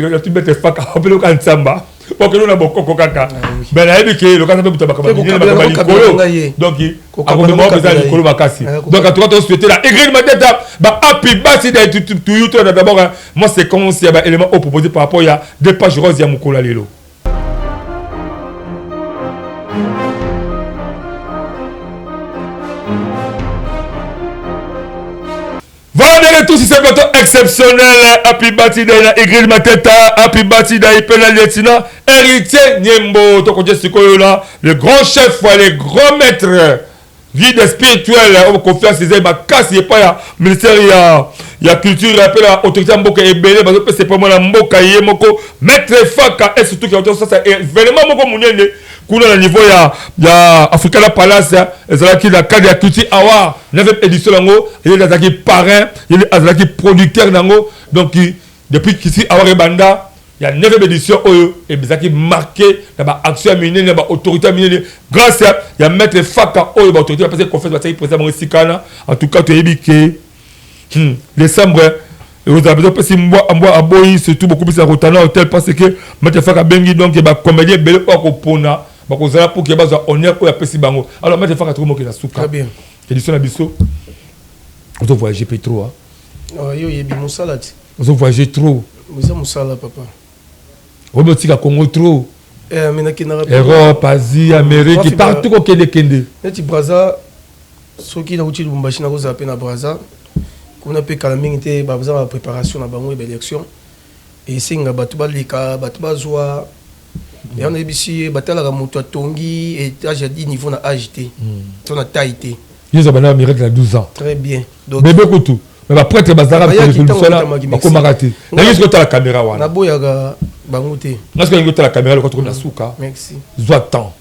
S3: faka opeloka nsamba okende na bokoko kaka mais nayebi ke lokola mpe moto makambo minene makambo ya likolo donc akomema mpenza likolo makasi donc en tout cas tosouhaite la Ingrid Mateta ba happy birthday to you. To d'abord moi séquence ya ba élément oyo proposé par rapport ya deux pages roses ya mokolo ya lelo. de retour sur ce plateau exceptionnel. Happy Birthday na Igril Mateta, Happy Birthday pe na lieutenant Héritier Nyembo. Tokoje sikoyo na le grand chef, le grand maître, guide spirituel, oyo confiance eza makasi epai ya ministère ya culture mpe na autorité ya mboka ebele bazopesa epai mwana mboka ye moko maître Faka, et surtout que sasa événement moko monene kuna na niveau ya Africana Palace ezalaki na cadre ya Culture Award 9e édition. Yango ye azalaki parrain, ye azalaki producteur nango. Donc depuis Culture Award ebanda ya 9e édition oyo, ezalaki marqué na baaction ya minene ya baautorité ya minene grâce ya maître Faka oyo baautorité bapesi confiance, batiaki président bango esika wana. En tout cas, toyebi ke décembre ekozala mpenza opesi mbwa, mbwa aboyi, surtout beaucoup plus na Rotana Hotel, parce que maître Faka abengi donc bacomédien ebele oyo akopona bakozala pour ke bazwa honneur oyo apesi bango. Alors maître Faka, tokomokende na suka
S4: Très bien.
S3: édition na biso. Ozo voyager mpe trop, hein?
S4: Ah, yo oyebi mosala ti.
S3: Ozo voyager trop.
S4: Eza mosala, papa.
S3: Oyebi otika Congo trop.
S4: Eh, me nakendaka
S3: Europe, Asie, Amérique,
S4: Wafi
S3: partout kokendekende.
S4: Neti Braza, soki nauti Lubumbashi, nakozala mpe na Braza kuna mpe kala mingi te. Baza ba préparation na bango ya baélection, esenga bato baleka, bato bazwa yango. Nayebisi ye, batalaka moto atongi étage ya 10 niveau na age te to na taille te.
S3: Ye ozwa bana miracle na 12 ans.
S4: Très bien, donc
S3: bebe kutu me baprêtre bazalaka
S4: Bayaki ntango
S3: mosala
S4: batamaki.
S3: Bakomaka te. Nangi soki otala caméra wana.
S4: Naboyaka bango te.
S3: Nga soki olingi otala caméra lokola tokomi na suka.
S4: Merci.
S3: Zwa temps,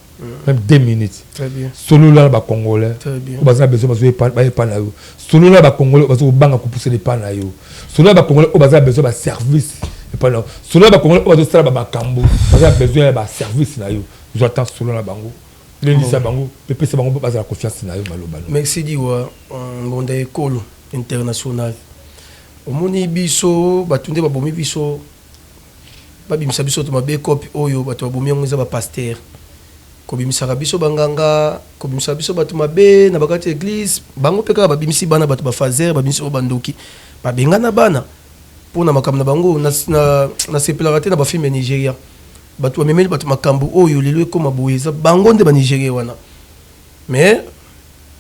S3: même 2 minutes.
S4: Très bien.
S3: Solola na bacongolais
S4: Très bien.
S3: oyo baza na besoin bayepa na yo. Solola na bacongolais oyo baza kobanga kopusana epa na yo. Solola na bacongolais oyo baza na besoin baservice epa na yo. Solola na bacongolais oyo bazosala bamakambo, baza na besoin ya baservice na yo. Zwa temps, solola na bango, lendisa bango mpe pesa bango bazala confiance na yo, maloba no.
S4: Merci Diwa Ngonda ekolo international. Omoni biso bato nde babomi biso, babimisa biso to mabe. Kope oyo bato babomi yango eza bapaster, kobimisaka biso banganga, kobimisaka biso bato mabe na bakati ya église. Bango mpe kaka babimisi bana bato bafaser, babimisi oyo bandoki, babengana bana mpo na makambo na bango. Nasepelaka te na bafilme ya Nigeria. Bato bamemeli bato makambo oyo lelo ekóma boye, eza bango nde banigeria wana. Mais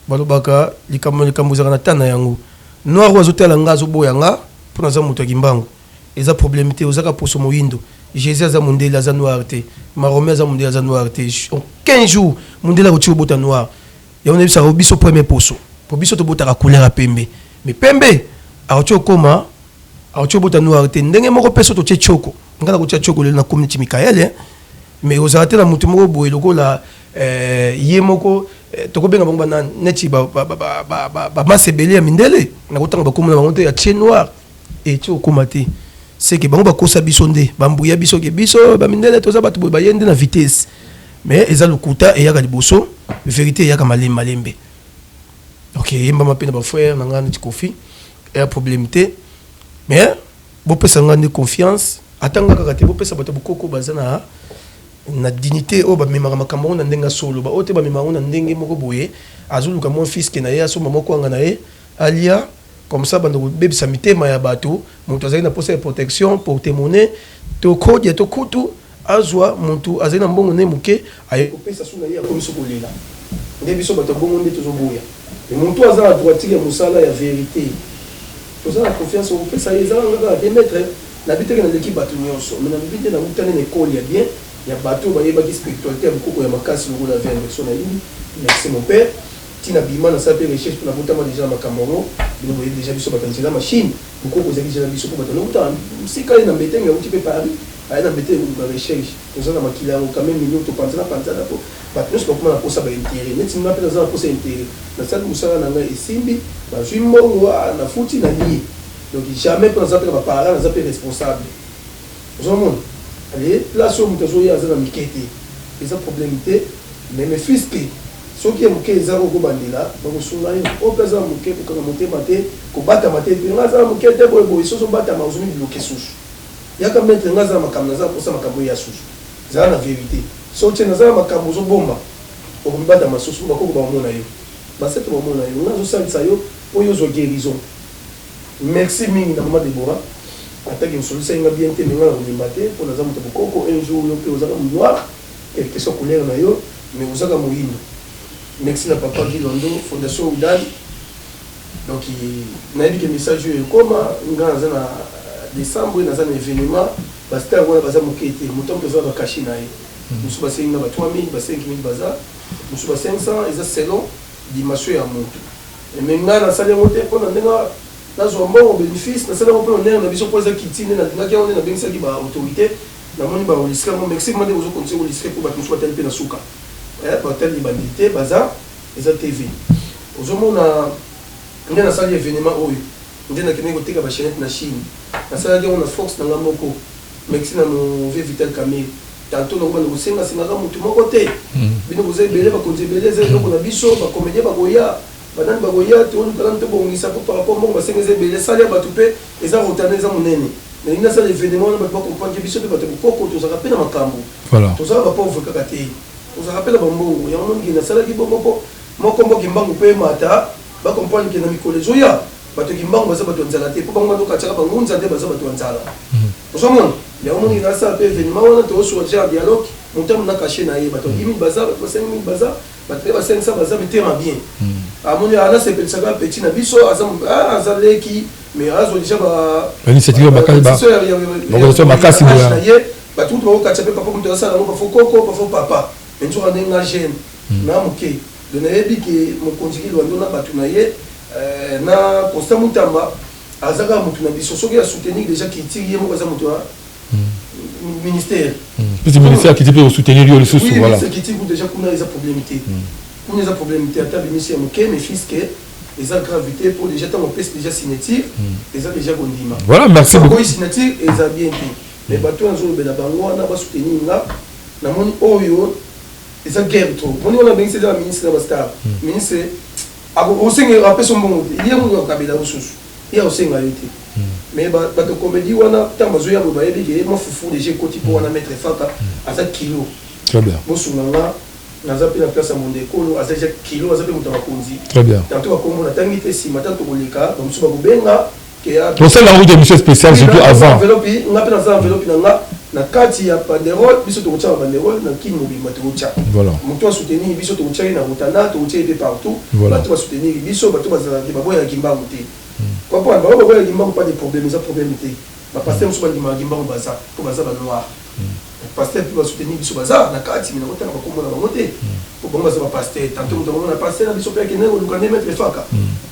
S4: balobaka likambo likambo ezalaka na ta na yango. Noir oyo azotala nga, azoboya nga mpo naza moto ya Kimbangu, eza problème te. Ozaka poso moyindo. Jésus aza mondele, aza noir te. Mahomet aza mondele, aza noir te. En 15 jours mondele akoki kobota noir. Yango nayebisaka biso premier poso, po biso tobotaka couleur ya pembe, mais pembe akoki okóma, akoki obota noir te. Ndenge moko mpe so totie tioko, nga nakotia tioko lelo nakomi neti Mikaele, mais ozala te na motu moko boye lokola ye moko tokobenga bango banani, neti bamasa ebele ya mindele. Nakotanga bakombo na bango te, ya tie noir etie okóma te. Seke bango bakosa biso nde bambuya biso ke biso bamindele toza bato boye, baye nde na vitesse, mais eza lokuta. Eyaka liboso, vérité eyaka malembe malembe. Ok, eyembama mpe na bafrère na ngai neti Kofi, eya problème te. Mais bopesa ngai nde confiance, ata nga kaka te, bopesa bato ya bokoko baza na dignité oyo bamemaka makambo yango na ndenge asolo. Baoyo te bamemaka yango na ndenge moko boye, azoluka mwa fiske na ye, asomba mwa kwanga na ye, alia comme ça, banda kobebisa mitema ya bato. Moto azali na posa ya protection, porte monnaie to kodia to kutu azwa. Moto azali na mbongo nde moke, aye kopesa su na ye, akomi so kolela. Nde biso bato ya bongo nde tozoboya. Me moto aza na droiture ya mosala ya vérité, toza na confiance okopesa ye. Ezala nga kaka te, maître nabi teke naleki bato nyonso, me nalobi te nautani na ekole ya bien ya bato oyo bayebaki spiritualité ya bokoko ya makasi lokola vie Anderson Ayimbi. Merci mon père. Ntina bima nasala mpe recherche mpo nabotama déjà na makambo yango. Bino boyebi déjà biso bato ya nzela machine, bokoko ezalaki déjà na biso, mpo bato nauta mosika ye na mbetenge, auti mpe Paris, aye na mbetenge koluka recherche. Toza na makila yango quand même mino topanzana panzana, mpo bato nyonso bakoma na posa baintérêt. Neti nga mpe naza na posa intérêt, nasali mosala na ngai, esimbi, bazwi mbongo, nafuti na nie. Donc jamais, mpo naza mpe na baparent, naza mpe responsable. Ozomona ale place oyo moto azoya aza na mike te, eza problème te. Mais me fiske soki ya moke eza okobandela, bakosunga yo. Oyo mpe aza na moke, kokanga motema te, kobatama te. Mpe nga aza na moke te boye boye, soki obatama ozomi bloquer susu. Yaka maître, nga aza na makambo, naza na posa makambo ya susu. Zala na vérité. Soki tie naza na makambo ozobomba, okomibatama susu. Bakoko baomona yo, basete baomona yo. Nga azosalisa yo mpo yo ozwa guérison. Merci mingi na mama Debora, ataki osolisaki nga bien te, me nga na kolemba te mpo naza moto ya bokoko. Un jour yo mpe ozaka noir, quelque soit couleur na yo, mais ozaka moyindo. Merci na papa Gilondo, fondation Udan. Donc nayebi ke message oyo ekoma nga naza na décembre, naza na événement. Bastar wana baza moke te, moto moto aza na bacachet na ye. Mosusu basengi nga ba 3000, ba 5000, baza mosusu ba 500, eza selon dimension ya moto. Mais ngai nasali yango te mpona ndenge nazwa mbongo, bénéfice. Nasali yango mpona ndenge na biso, mpo eza kiti nde nalingaki yango, nde nabengisaki baautorité. Namoni baenregistré yango. Merci vraiment nde bozocontinue koenregistrer, mpo bato mosusu batali mpe na suka, batali libandi te, baza eza TV. Ozomona nde nasali événement oyo, nde nakendeki koteka bachaînette na Chine. Nasalaki yango na force na nga moko. Merci na mon vieux Vital Kamerhe. Tantôt nakobanda kosengasengaka motu moko te. Bino boza ebele, bakonzi ebele, eza eloko na biso. Bacomédien bakoya, banani bakoya, toluka nanu tobongisa, po par rapport mbongo basenga eza ebele. Sali ya bato mpe eza rotana, eza monene. Nalingi nasala événement wana, bato bacomprendre biso mpe bato bokoko, tozalaka mpe na makambo. Tozalaka bapauvre kaka te, tozalaka mpe na bambongo. Yango mongi nasalaki bongo mpo moko mboki mbangu mpe mata, bacomprendre ke na mikolo ezoya, bato kimbangu baza bato ya nzala te, mpo bango bandokatiaka bangunza nde baza bato ya nzala. Ozomona yango mongi nasala mpe événement wana. Tozosuka déjà dialogue, motamu na cachet na ye. Bato ya 10 000 baza, bato ba 5000 baza, bato mpe ba 500 baza, mitema bien. Amoni anasepelisaka petit na biso, aza leki, mais azwa déjà
S3: initiative makasi.
S4: Na ye bato kutu bakokatia mpe papa, moto asala yango pafo koko, pafo papa. Mais nzoka ndenge nga jeune na moke, donc nayebi ke mokonzi Kilwando na bato na ye na Constant Mutamba aza kaka motu na biso. Soki asoutenir déjà culture, ye moko aza moto ya ministère.
S3: Petit ministère qui peut soutenir yo lisusu.
S4: Voilà, ministère culture déjà kuna eza problème te, kuna eza problème te. Ata bimisi ya moke, mais fiske eza gravité, po déjà ntango opesi déjà signature, eza déjà kondima.
S3: Voilà, merci beaucoup.
S4: Signature eza bien te, mais bato oyo nazolobela bango wana basoutenir nga. Namoni oyo eza guerre trop. Moni wana abengisi eza baministre na bastar. Ministre osenga, apesa mbongo te, ye moto akabela mosusu, ye aosenga yo te. Mais bato comédie wana, ntango bazoya boye, bayebi ke mwa fufu déjà ekoti, mpo wana maître Faka aza kilo.
S3: Très bien.
S4: Bosunga nga, naza mpe na place ya monde ekolo, aza déjà kilo, aza mpe moto ya bakonzi.
S3: Très bien.
S4: Tantôt bakombo natangi te, nsima ntango tokoleka, bamosusu bakobenga.
S3: Tosala yango émission spéciale, surtout avant.
S4: Enveloppe nga mpe naza enveloppe na nga na kati ya banderole. Biso tokotia ba banderole na Kini mobimba, tokotia. Moto asoutenir biso, tokotia ye na Rotana, tokotia ye mpe partout. Bato basoutenir biso, bato bazalaki baboyaki mbangu te, comprendre bango, baboyaki mbangu, pas de problème, eza problème te. Bapasteur mosusu bandimaka mbangu, baza mpo baza banoir. Pasteur mpe basoutenir biso, baza na kati, me nakotanga bakombo na bango te, mpo bango baza bapasteur. Tantôt moto akomona pasteur na biso mpe akende koluka nde maître Faka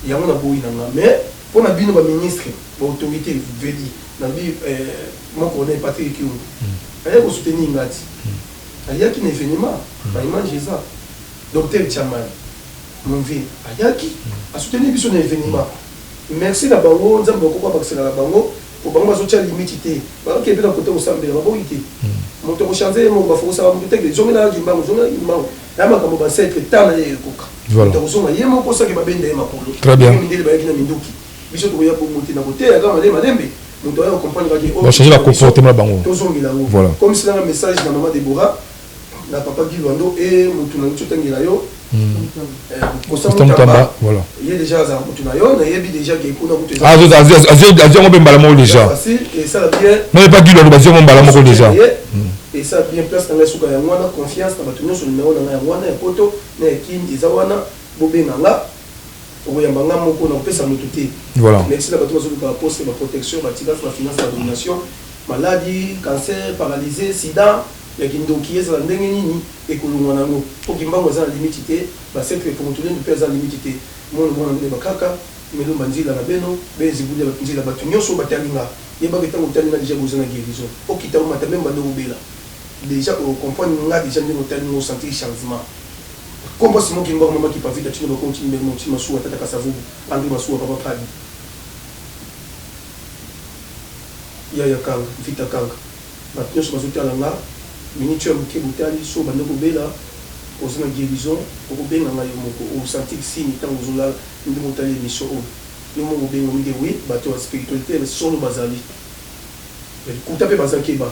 S4: yango na boyi na nga. Mais mpo na bino baministre, baautorité, vedi nabi mon colonel Patrick Kyungu ayaki kosoutenir nga ti ayaki na événement, baimage eza. Docteur Chaman, mon vieux, ayaki asoutenir biso na événement. Merci na bango, Nzambe bakoko abakisela na bango, po bango bazotia limite te. Bakoki mpe na kote kosambela, baboyi te. Moto akochange ye moko, bafokosaka moto teke zongelaka kimbangu, zongelaka kimbangu ya makambo basetre ta na ye ekoka. Moto akozonga ye moko soki babenda ye makolo.
S3: Très bien.
S4: Mindele bayaki na minduki, biso tokoya bongo te na koteya kaka malembe malembe. Moto aya kocomprendre kaki.
S3: Bachanger ba comportement na bango.
S4: Tozongela yango. Comme silanga message na mama Debora, na papa Guy Lwando e motu na ngi otangela yo Constant Mutamba. Ye déjà azala motu na yo, nayebi déjà ke kuna kutu.
S3: Azwi yango mpe mbala moko déjà.
S4: Facile, esala bien.
S3: Non, pas Guy Lwando, bazwi yango mbala moko déjà.
S4: Esala bien. Place na ngai suka yango wana. Confiance na bato nyonso. Numero na ngai yango wana ya Poto na ya Kini eza wana. Bobenga nga, okoyamba nga moko na kopesa motu te. Merci na bato bazoluka baposte, baprotection, batirage, bafinance, badomination, maladie, cancer, paralysé, sida ya kindoki, ezala ndenge nini, ekolongwa nango, mpo kimbangu aza na limite te, basetre pongotolendu mpe aza na limite te. Mwana mwana ndenge bakaka melomba nzila na beno bezibuli nzila. Bato nyonso batali nga, yebaka ntango otali nga déjà boza na guérison. Okita, omata, meme bando obela déjà, ocomprendre nga déjà ndenge otali nga, osentir changement. Kombo Simon Kimbangu, mama Kipavita, Tino Bakongo, Tini Mbembo, Tini Masuwa, Tata Kasavubu, André Masuwa, Papa Padi, Yaya Kanga, Vita Kanga. Bato nyonso bazotala nga minute ya moke, botali so bande kobela, oza na guérison, okobenga nga yo moko, osentir signe ntango ozolala ndenge otali émission oyo, yo moko obenga mingi. Oui, bato ya spiritualité solo bazali, likuta mpe baza, keba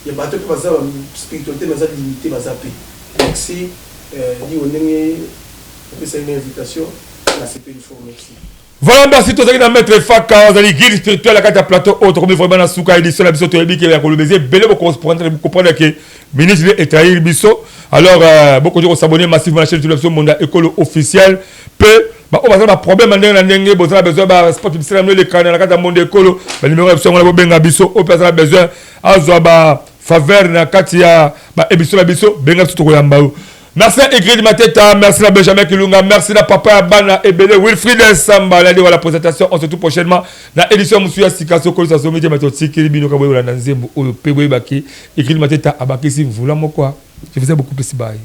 S4: ya bato mpe baza spiritualité baza limité, baza mpe. Merci Dio ndenge opesaki nga invitation, nasepeli fort, merci.
S3: Voilà, merci. Tozalaki na maître Faka, azali guide spirituel na kati ya plateau oyo. Tokomi vraiment na suka édition na biso. Toyebi ke ya koloba eza ebele, bocomprendre ke ministre etrahir biso. Alors bokoki kos'abonner massivement na chaîne YouTube na biso, Monda Ekolo Officiel mpe. Baoyo baza na baproblème ya ndenge na ndenge, boza na besoin ba spot publicitaire na bino elekana na kati ya monde ekolo, banimero ya biso yango na bobenga biso. Oyo mpe aza na besoin azwa ba faveur na kati ya ba émission na biso, benga biso, tokoyamba yo. Merci na Ingrid Mateta, merci na Benjamin Kilunga, merci na papa ya bana ebele Wilfried Samba ladi wa la présentation. On se retrouve prochainement na édition mosusu ya sika. Sokolisa somi te, bato tikeli bino ka boyolanda nzembo oyo mpe boyebaki Ingrid Mateta abakisi mvula moko. Je vous ai beaucoup plus, bye.